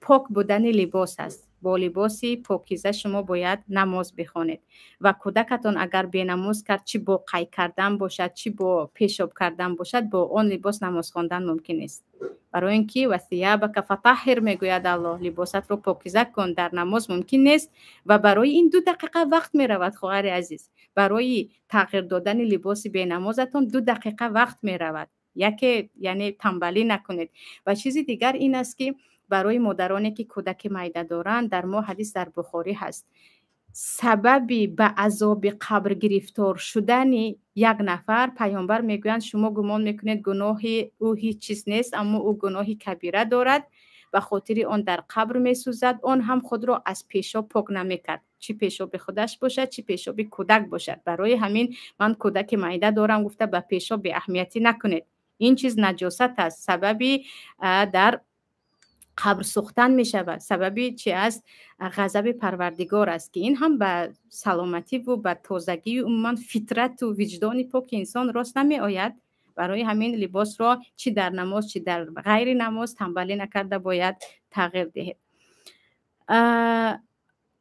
пок будани либос аст. Бо либоси покиза шумо бояд намоз бихонед. Ва кӯдакатон агар бенамоз кард, чӣ бо қай кардан бошад, чӣ бо пешоб кардан бошад, бо он либос намоз хондан мумкин нест, барои ин ки وثيابك فطهر мегӯяд Аллоҳ, либосатро покиза кун, дар намоз мумкин нест. Ва барои ин 2 дақиқа вақт меравад, хоҳари азиз. Барои тағйир додани либоси бенамозатон 2 дақиқа вақт меравад. Яке, яъне тамбалӣ накунед. Ва чизи дигар ин аст, ки барои модароне, ки кӯдаки майда доранд, дар мо ҳадис дар Бухорӣ ҳаст: сабаби ба азоби қабр гирифтор шудани як нафар, пайғамбар мегӯянд, шумо гумон мекунед, гуноҳи ӯ ҳеҷ чиз нест, аммо ӯ гуноҳи кабира дорад, ба хотири он дар қабр месӯзад. Он ҳам худро аз пешоб пок намекард, чӣ пешоби худаш бошад, чӣ пешоби кӯдак бошад. Барои ҳамин ман кӯдаки майда дорам гуфта, ба пешоб беаҳамиятӣ накунед. Ин чиз наҷосат аст, сабаби дар қабр сӯхтан мешавад. Сабаби чи аст? Ғазаби Парвардигор аст, ки ин ҳам ба саломативу ба тозагию умуман фитрату виҷдони поки инсон рост намеояд. Барои ҳамин либосро чӣ дар намоз, чӣ дар ғайри намоз тамбалӣ накарда бояд тағйир диҳед.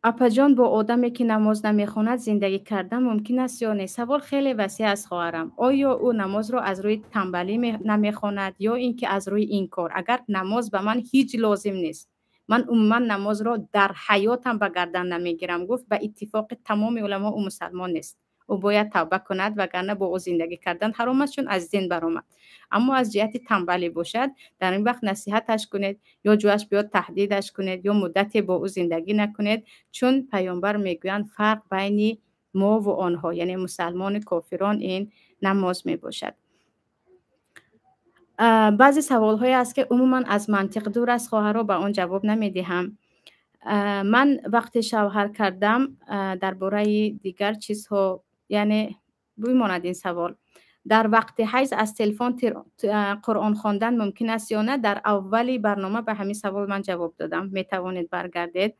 Апаҷон, бо одаме, ки намоз намехонад, зиндагӣ кардан мумкин аст ё не? Савол хеле васеъ аст, хоҳарам. Оё ӯ намозро аз рӯи тамбалӣ намехонад ё ин ки аз рӯи инкор? Агар намоз ба ман ҳеҷ лозим нест, ман умуман намозро дар ҳаётам ба гардан намегирам гуфт, ба иттифоқи тамоми уламо ӯ мусалмон нест, ӯ бояд тавба кунад, вагарна бо ӯ зиндагӣ кардан ҳаром аст, чун аз дин баромад. Аммо аз ҷиҳати тамбалӣ бошад, дар ин вақт насиҳаташ кунед ё ҷояш биёд таҳдидаш кунед ё муддате бо ӯ зиндагӣ накунед, чун пайғамбар мегӯянд, фарқ байни мову онҳо, яъне мусалмону кофирон, ин намоз мебошад. Баъзе саволҳое аст, ки умуман аз мантиқ дур аст, хоҳаро, ба он ҷавоб намедиҳам. Ман вақте шавҳар кардам, дар бораи дигар чизҳо, яъне бимонад ин савол. Дар вақти ҳайз аз телефон Қуръон хондан мумкин аст ё на? Дар аввали барнома ба ҳамин савол ман ҷавоб додам, метавонед баргардед.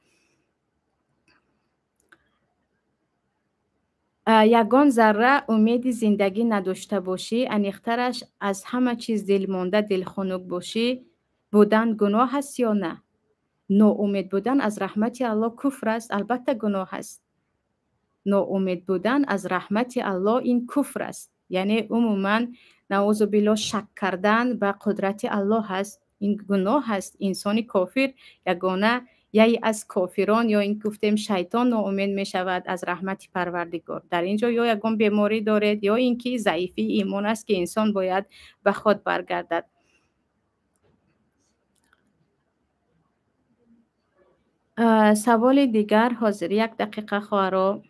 Ягон зарра умеди зиндагӣ надошта бошӣ, аниқтараш, аз ҳама чиз дилмонда, дилхунук бошӣ, будан гуноҳ аст ё на? Ноумед будан аз раҳмати Аллоҳ куфр аст, албатта гуноҳ аст. Ноумед будан аз раҳмати Аллоҳ ин куфр аст, яъне умуман, наузу биллоҳ, шак кардан ба қудрати Аллоҳ аст, ин гуноҳ аст. Инсони кофир, ягона яй аз кофирон ё ин гуфтем шайтон ноумед мешавад аз раҳмати Парвардигор. Дар ин ҷо ё ягон беморӣ доред, ё ин ки заифии имон аст, ки инсон бояд ба худ баргардад. Саволи дигар, ҳозир, як дақиқа, хоҳаро.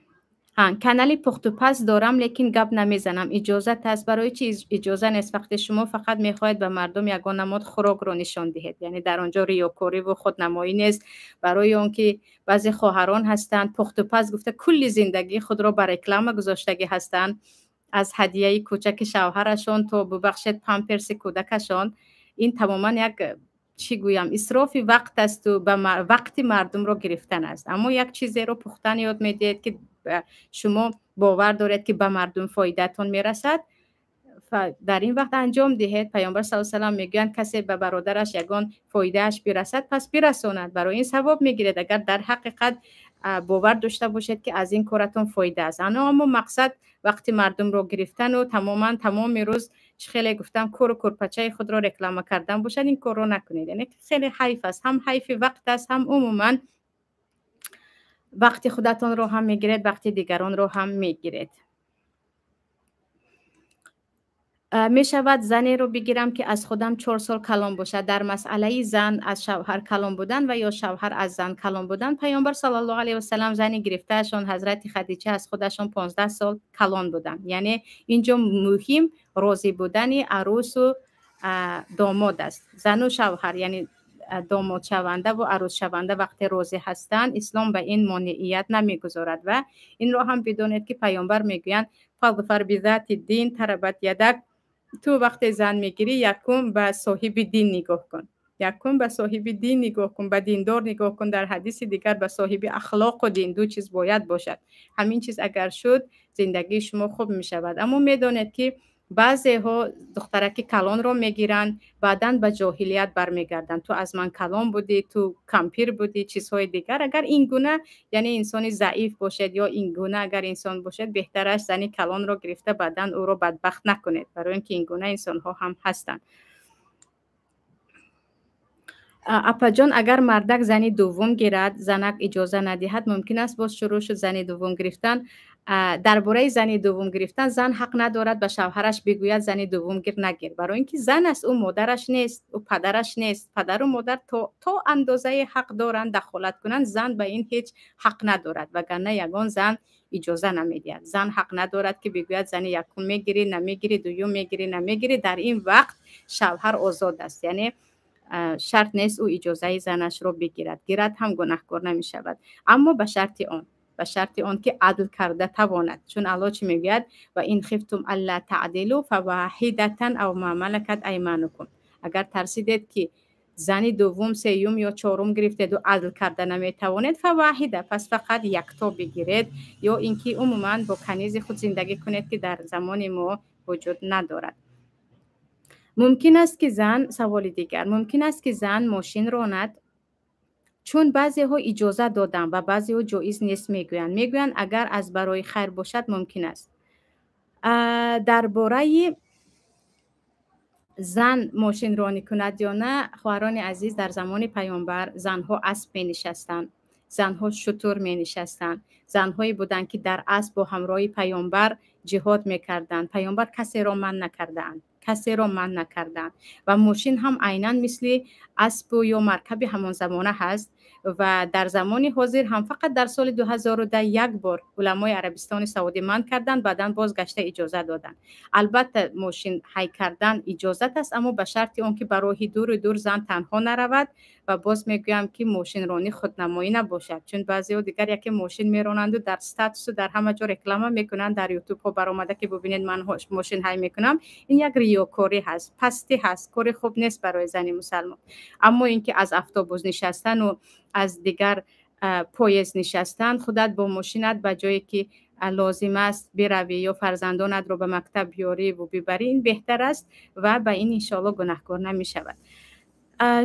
Канали пухтупаз дорам, лекин гап намезанам, иҷозат аст? Барои чи иҷоза нест, вақте шумо фақат мехоҳед ба мардум ягон намуд хӯрокро нишон диҳед, яъне дар он ҷо риёкориву худнамоӣ нест. Барои он ки баъзе хоҳарон ҳастанд, пухтупаз гуфта, кулли зиндагии худро ба реклама гузоштагӣ ҳастанд, аз ҳадияи кӯчаки шавҳарашон то, бубахшед, памперси кӯдакашон. Ин тамоман як, чӣ гӯям, исрофи вақт асту ба вақти мардумро гирифтан аст. Аммо як чизеро пухтан ёд медиҳед, ки шумо бовар доред, ки ба мардум фоидаатон мерасад. Дар ин вақт анҷом диҳед. Паёмбар саллаллоҳу алайҳи васаллам мегӯянд, касе ба бародараш ягон фоидааш бирасад, пас бирасонад, барои ин савоб мегиред, агар дар ҳақиқат бовар дошта бошед, ки аз ин коратон фоида аст. Аммо мақсад вақти мардумро гирифтану тамоман тамоми рӯз, чӣ хеле гуфтам, кору курпачаи худро реклама кардан бошад, ин корро накунед. Яъне хеле ҳайф аст, ҳам ҳайфи вақт аст, ҳам умуман вақти худатонро ҳам мегиред, вақти дигаронро ҳам мегиред. Мешавад занеро бигирам, ки аз худам 4 сол калон бошад? Дар масъалаи зан аз шавҳар калон будан ва ё шавҳар аз зан калон будан, Паёмбар саллаллоҳу алайҳи васаллам зани гирифтаашон ҳазрати Хадича аз худашон 15 сол калон буданд. Яъне инҷо муҳим розӣ будани арӯсу домод аст. Зану шавҳар, яъне домодшаванда ва арӯсшаванда вақте розӣ ҳастанд, ислом ба ин монеият намегузорад. Ва инро ҳам бидонед, ки Паёмбар мегӯянд: фадфар бизати дин тарабат ядак. Ту вақте зан мегирӣ, якум ба соҳиби дин нигоҳ кун, якум ба соҳиби дин нигоҳ кун, ба диндор нигоҳ кун. Дар ҳадиси дигар ба соҳиби ахлоқу дин. Ду чиз бояд бошад. Ҳамин чиз агар шуд, зиндагии шумо хуб мешавад. Аммо медонед, ки баъзеҳо духтараки калонро мегиранд, баъдан ба ҷоҳилият бармегарданд: ту аз ман калон будӣ, ту кампир будӣ, чизҳои дигар. Агар ин гуна, яъне инсони заиф бошед ё ин гуна агар инсон бошед, беҳтараш зани калонро гирифта баъдан ӯро бадбахт накунед, барои ин ки ин гуна инсонҳо ҳам ҳастанд. Апаҷон, агар мардак зани дуввум гирад, занак иҷоза надиҳад, мумкин аст боз шурӯъ шуд зани дуввум гирифтан? Дар бораи зани дуввум гирифтан, зан ҳақ надорад ба шавҳараш бигӯяд зани дуввум гир, нагир, барои ин ки зан аст, ӯ модараш нест, ӯ падараш нест. Падару модар то андозае ҳақ доранд дахолат кунанд, зан ба ин ҳеҷ ҳақ надорад, вагарна ягон зан иҷоза намедиҳад. Зан ҳақ надорад, ки бигӯяд зани якум мегирӣ, намегирӣ, дуюм мегирӣ, намегирӣ. Дар ин вақт шавҳар озод аст, яъне шарт нест ӯ иҷозаи занашро бигирад. Гирад ҳам гунаҳкор намешавад, аммо ба шарти он ки адл карда тавонад. Чун Аллоҳ чӣ мегӯяд? Ва ин хифтум алла таъдилу фаваҳидатан ав ма малакат айманукум. Агар тарсидед, ки зани дуввум, сеюм ё чорум гирифтеду адл карда наметавонед, фаваҳида, пас фақат якто бигиред ё ин ки умуман бо канизи худ зиндагӣ кунед, ки дар замони мо вуҷуд надорад. Мумкин аст ки зан, саволи дигар, мумкин аст ки зан мошин ронад? Чун баъзеҳо иҷоза доданд ва баъзеҳо ҷоиз нест мегӯянд. Мегӯянд, агар аз барои хайр бошад, мумкин аст. Дар бораи зан мошинронӣ кунад ё на, хоҳарони азиз, дар замони Паёмбар занҳо асп менишастанд, занҳо шутур менишастанд, занҳое буданд, ки дар асп бо ҳамроҳи Паёмбар ҷиҳод мекарданд. Паёмбар касеро манъ накардаанд, касеро манъ накарданд. Ва мошин ҳам айнан мисли аспу ё маркаби ҳамон замона ҳаст. Ва дар замони ҳозир ҳам фақат дар соли 2010 як бор уламои Арабистони Саудӣ манъ карданд, баъдан боз гашта иҷоза доданд. Албатта, мошин ҳай кардан иҷозат аст, аммо ба шарти он ки ба роҳи дуру дур зан танҳо наравад. Ва боз мегӯям, ки мошинронӣ худнамоӣ набошад, чун баъзеҳо дигар яке мошин меронанду дар статусу дар ҳама ҷо реклама мекунанд, дар ютубҳо баромада, ки бубинед, ман мошин ҳай мекунам. Ин як риёкорӣ ҳаст, пастӣ ҳаст, кори хуб нест барои зани мусалмон. Аммо ин ки аз автобус нишастану аз дигар поезд нишастан, худат бо мошинат ба ҷое ки лозим аст биравӣ ё фарзандонатро ба мактаб биёриву бибарӣ, ин беҳтар аст ва ба ин иншоалло гунаҳкор намешавад.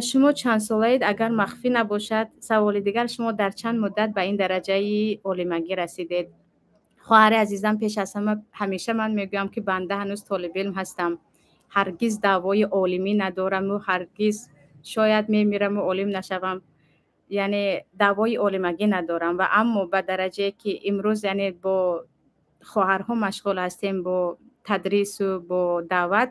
Шумо чанд солаед, агар махфӣ набошад? Саволи дигар: шумо дар чанд муддат ба ин дараҷаи олимагӣ расидед? Хоҳари азизам, пеш аз ҳама ҳамеша ман мегӯям, ки банда ҳанӯз толибилм ҳастам, ҳаргиз даъвои олимӣ надораму ҳаргиз, шояд мемираму олим нашавам, яъне даъвои олимагӣ надорам. Ва аммо ба дараҷае ки имрӯз, яъне бо хоҳарҳо машғул ҳастем, бо тадрису бо даъват,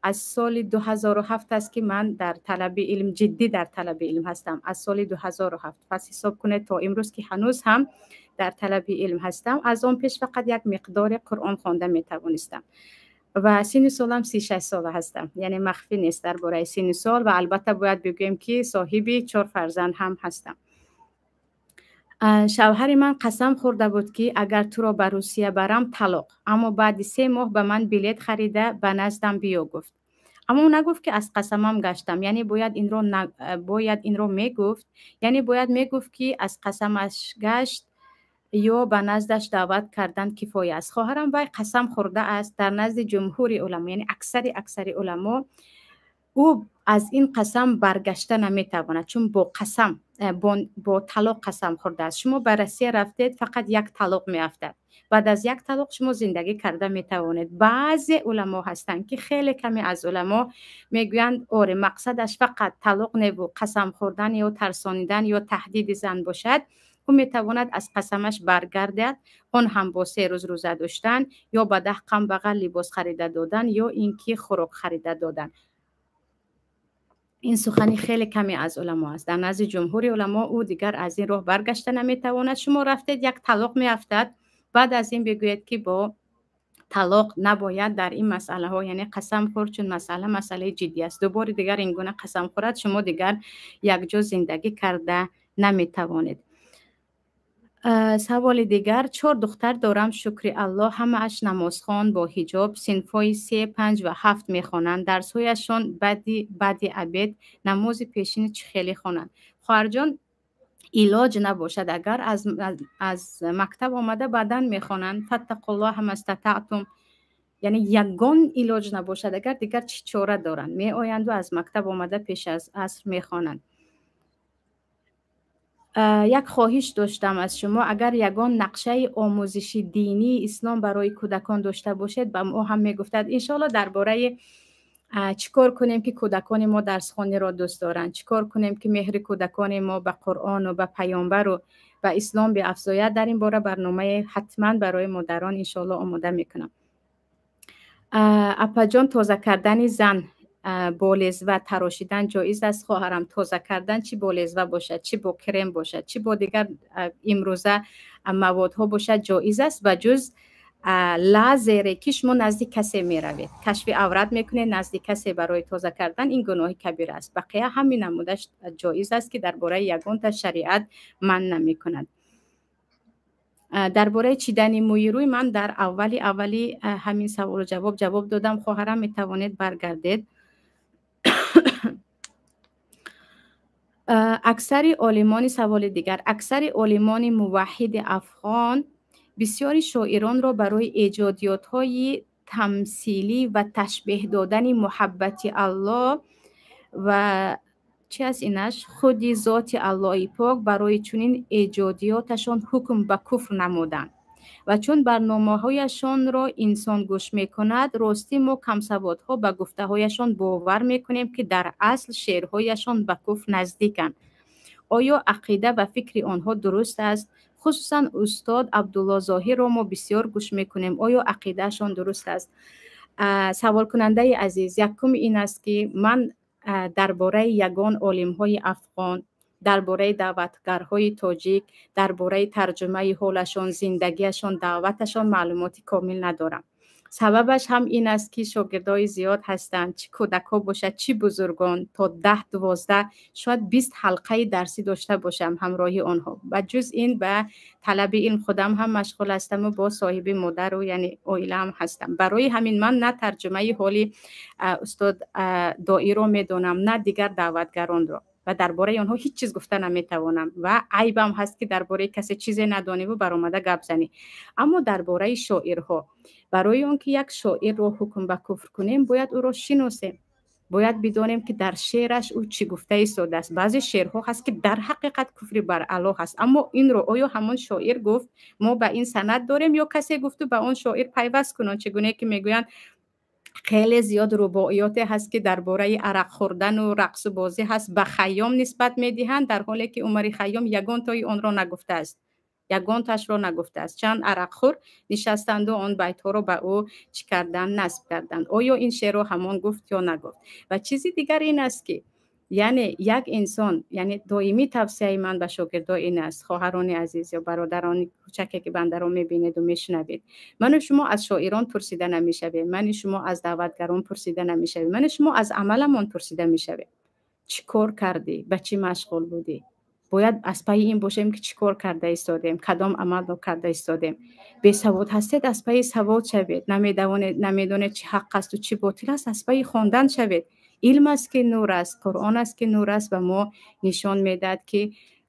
аз соли 2007 аст, ки ман дар талаби илм, ҷиддӣ дар талаби илм ҳастам. Аз соли 2007, пас ҳисоб кунед то имрӯз, ки ҳанӯз ҳам дар талаби илм ҳастам. Аз он пеш фақат як миқдори Қуръон хонда метавонистам. Ва синни солам 36 сола ҳастам, яъне махфӣ нест дар бораи синни сол. Ва албатта бояд бигӯем, ки соҳиби чор фарзанд ҳам ҳастам. Шавҳари ман қасам хӯрда буд, ки агар туро ба Русия барам, талоқ. Аммо баъди 3 моҳ ба ман билет харида, ба наздам биё гуфт, аммо нагуфт, ки аз қасамам гаштам. Яъне бояд инро мегуфт, яъне бояд мегуфт, ки аз қасамаш гашт. Ё ба наздаш даъват кардан кифоя аст? Хоҳарам, вай қасам хӯрда аст. Дар назди ҷумҳури уламо, яъне аксари уламо, ӯ аз ин қасам баргашта наметавонад, чун бо қасам, бо талоқ қасам хӯрдааст. Шумо ба Россия рафтед, фақат як талоқ меафтад. Баъд аз як талоқ шумо зиндагӣ карда метавонед. Баъзе уламо ҳастанд, ки хеле каме аз уламо мегӯянд, оре, мақсадаш фақат талоқ неву қасам хӯрдан ё тарсонидан ё таҳдиди зан бошад, ӯ метавонад аз қасамаш баргардад, он ҳам бо 3 рӯз рӯза доштан ё ба 10 камбағал либос харида додан ё ин ки хӯрок харида додан. Ин сухани хеле каме аз уламо аст. Дар назди ҷумҳури уламо ӯ дигар аз ин роҳ баргашта наметавонад. Шумо рафтед, як талоқ меафтад, баъд аз ин бигӯед, ки бо талоқ набояд дар ин масъалаҳо, яъне қасам хӯрд, чун масъала масъалаи ҷиддӣ аст. Дубори дигар ин гуна қасам хӯрад, шумо дигар якҷо зиндагӣ карда наметавонед. Саволи дигар: чор духтар дорам, шукри Аллоҳ, ҳамааш намозхон, бо ҳиҷоб, синфҳои 3, 5 ва 7 мехонанд. Дарсҳояшон баъди обед, намози пешини чӣ хеле хонанд? Хоҳарҷон, илоҷ набошад, агар аз мактаб омада баъдан мехонанд. Фаттақуллоҳа мастатаътум, яъне ягон илоҷ набошад, агар дигар чӣ чора доранд? Меоянду аз мактаб омада пеш аз аср мехонанд. Як хоҳиш доштам аз шумо: агар ягон нақшаи омӯзиши динии ислом барои кӯдакон дошта бошед, ба мо ҳам мегуфтад. Иншоалло, дар бораи чӣ кор кунем, ки кӯдакони мо дарсхониро дӯст доранд, чӣ кор кунем, ки меҳри кӯдакони мо ба Қуръону ба паёмбару ба ислом биафзояд, дар ин бора барномаи ҳатман барои модарон иншоалло омода мекунам. Апаҷон, тоза кардани зан бо лезва тарошидан ҷоиз аст? Хоҳарам, тоза кардан чӣ бо лезва бошад, чӣ бо крем бошад, чӣ бо дигар имрӯза маводҳо бошад, ҷоиз аст, ба ҷуз лазере, ки шумо назди касе меравед, кашфи аврат мекунед назди касе барои тоза кардан, ин гуноҳи кабира аст. Бақия ҳамин намудаш ҷоиз аст, ки дар бораи ягонта шариат манъ намекунад. Дар бораи чидани мӯи рӯй ман дар аввали ҳамин саволу ҷавоб додам. Хоҳарам, метавонед баргардед. Аксари олимони, саволи дигар, аксари олимони муваҳҳиди афғон бисёри шоиронро барои эҷодиётҳои тамсилӣ ва ташбеҳ додани муҳаббати Аллоҳ ва чи аст инаш, худи зоти Аллоҳи пок, барои чунин эҷодиёташон ҳукм ба куфр намуданд ва чун барномаҳояшонро инсон гӯш мекунад, ростӣ мо камсаводҳо ба гуфтаҳояшон бовар мекунем, ки дар асл шеърҳояшон ба куфр наздиканд. Оё ақида ва фикри онҳо дуруст аст? Хусусан устод Абдулло Зоҳирро мо бисёр гӯш мекунем. Оё ақидаашон дуруст аст? Саволкунандаи азиз, якум ин аст, ки ман дар бораи ягон олимҳои афғон, дар бораи даъватгарҳои тоҷик, дар бораи тарҷумаи ҳолашон, зиндагиашон, даъваташон маълумоти комил надорам. Сабабаш ҳам ин аст, ки шогирдҳои зиёд ҳастанд, чӣ кӯдакҳо бошад, чӣ бузургон, то 10, 12, шояд 20 ҳалқаи дарсӣ дошта бошам ҳамроҳи онҳо. Ба ҷуз ин ба талаби илм худам ҳам машғул ҳастаму бо соҳиби модару, яъне оилаам ҳастам. Барои ҳамин ман на тарҷумаи ҳоли устод Доиро медонам, на дигар даъватгаронро ва дар бораи онҳо ҳеҷ чиз гуфта наметавонам ва айбам ҳаст, ки дар бораи касе чизе надониву баромада гап занӣ. Аммо дар бораи шоирҳо, барои он ки як шоирро ҳукм ба куфр кунем, бояд ӯро шиносем, бояд бидонем, ки дар шеъраш ӯ чӣ гуфта истодааст. Баъзе шеърҳо ҳаст, ки дар ҳақиқат куфри бар Аллоҳ ҳаст, аммо инро оё ҳамон шоир гуфт? Мо ба ин санад дорем ё касе гуфту ба он шоир пайваст кунон? Чӣ гуне ки мегӯянд, хеле зиёд рубоиёте ҳаст, ки дар бораи арақ хӯрдану рақсу бозӣ ҳаст, ба Хайём нисбат медиҳанд, дар ҳоле ки Умари Хайём ягонтои онро нагуфтааст, ягонташро нагуфтааст. Чанд арақхӯр нишастанду он байтҳоро ба ӯ чӣ кардан, насб карданд. Оё ин шеърро ҳамон гуфт ё нагуфт? Ва чизи дигар ин аст, ки яъне як инсон, яъне доимӣ тавсияи ман ба шогирдо ин аст: хоҳарони азиз ё бародарони кӯчаке, ки бандаро мебинеду мешунавед, ману шумо аз шоирон пурсида намешавем, мани шумо аз даъватгарон пурсида намешавем, ману шумо аз амаламон пурсида мешавем. Чӣ кор кардӣ, ба чӣ машғул будӣ? Бояд аз пайи ин бошем, ки чӣ кор карда истодем, кадом амалро карда истодем. Бесавод ҳастед, аз пайи савод шавед. Намедонед чӣ ҳақ асту чӣ ботил аст, аз пайи хондан шавед. Илм аст, ки нур аст, Қуръон аст, ки нур аст ва мо нишон медиҳад, ки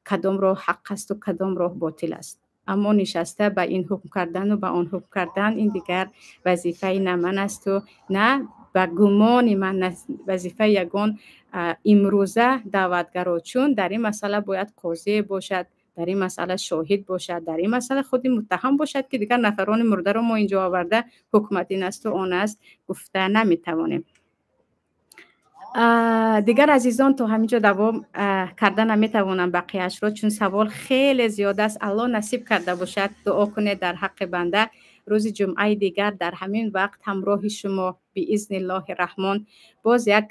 кадом роҳ ҳақ асту кадом роҳ ботил аст. Аммо нишаста ба ин ҳукм кардану ба он ҳукм кардан, ин дигар вазифаи на ман асту на, ба гумони ман, вазифаи ягон имрӯза даъватгаро, чун дар ин масъала бояд қозие бошад, дар ин масъала шоҳид бошад, дар ин масъала худи муттаҳам бошад, ки дигар нафарони мурдаро мо инҷо оварда ҳукмат ин асту он аст гуфта наметавонем. Дигар азизон, то ҳамин ҷо давом карда наметавонам бақияшро, чун савол хеле зиёд аст. Аллоҳ насиб карда бошад, дуо кунед дар ҳаққи банда. Рӯзи ҷумъаи дигар дар ҳамин вақт ҳамроҳи шумо биизниллоҳи раҳмон боз як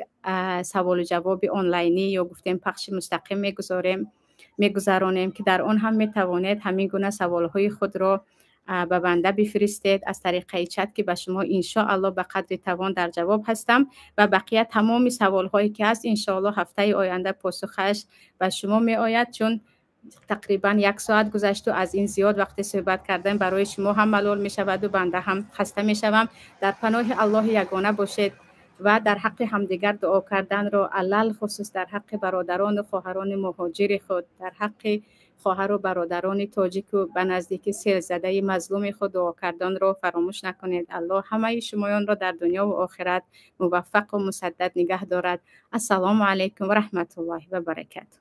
саволу ҷавоби онлайнӣ ё гуфтем пахши мустақим мегузорем, мегузаронем, ки дар он ҳам метавонед ҳамин гуна саволҳои худро ба банда бифиристед аз тариқаи чат, ки ба шумо иншоаллоҳ ба қадри тавон дар ҷавоб ҳастам. Ва бақия тамоми саволҳое ки ҳаст, иншоаллоҳ ҳафтаи оянда посухаш ба шумо меояд, чун тақрибан як соат гузашту аз ин зиёд вақте суҳбат кардан барои шумо ҳам малол мешаваду банда ҳам хаста мешавам. Дар паноҳи Аллоҳи ягона бошед ва дар ҳаққи ҳамдигар дуо карданро, алалхусус дар ҳаққи бародарону хоҳарони муҳоҷири худ, дар ҳаққи хоҳару бародарони тоҷику ба наздики селзадаи мазлуми худ дуо карданро фаромӯш накунед. Аллоҳ ҳамаи шумоёнро дар дунёву охират муваффақу мусаддад нигаҳ дорад. Ассалому алайкум ва раҳматуллоҳи ва баракатуҳ.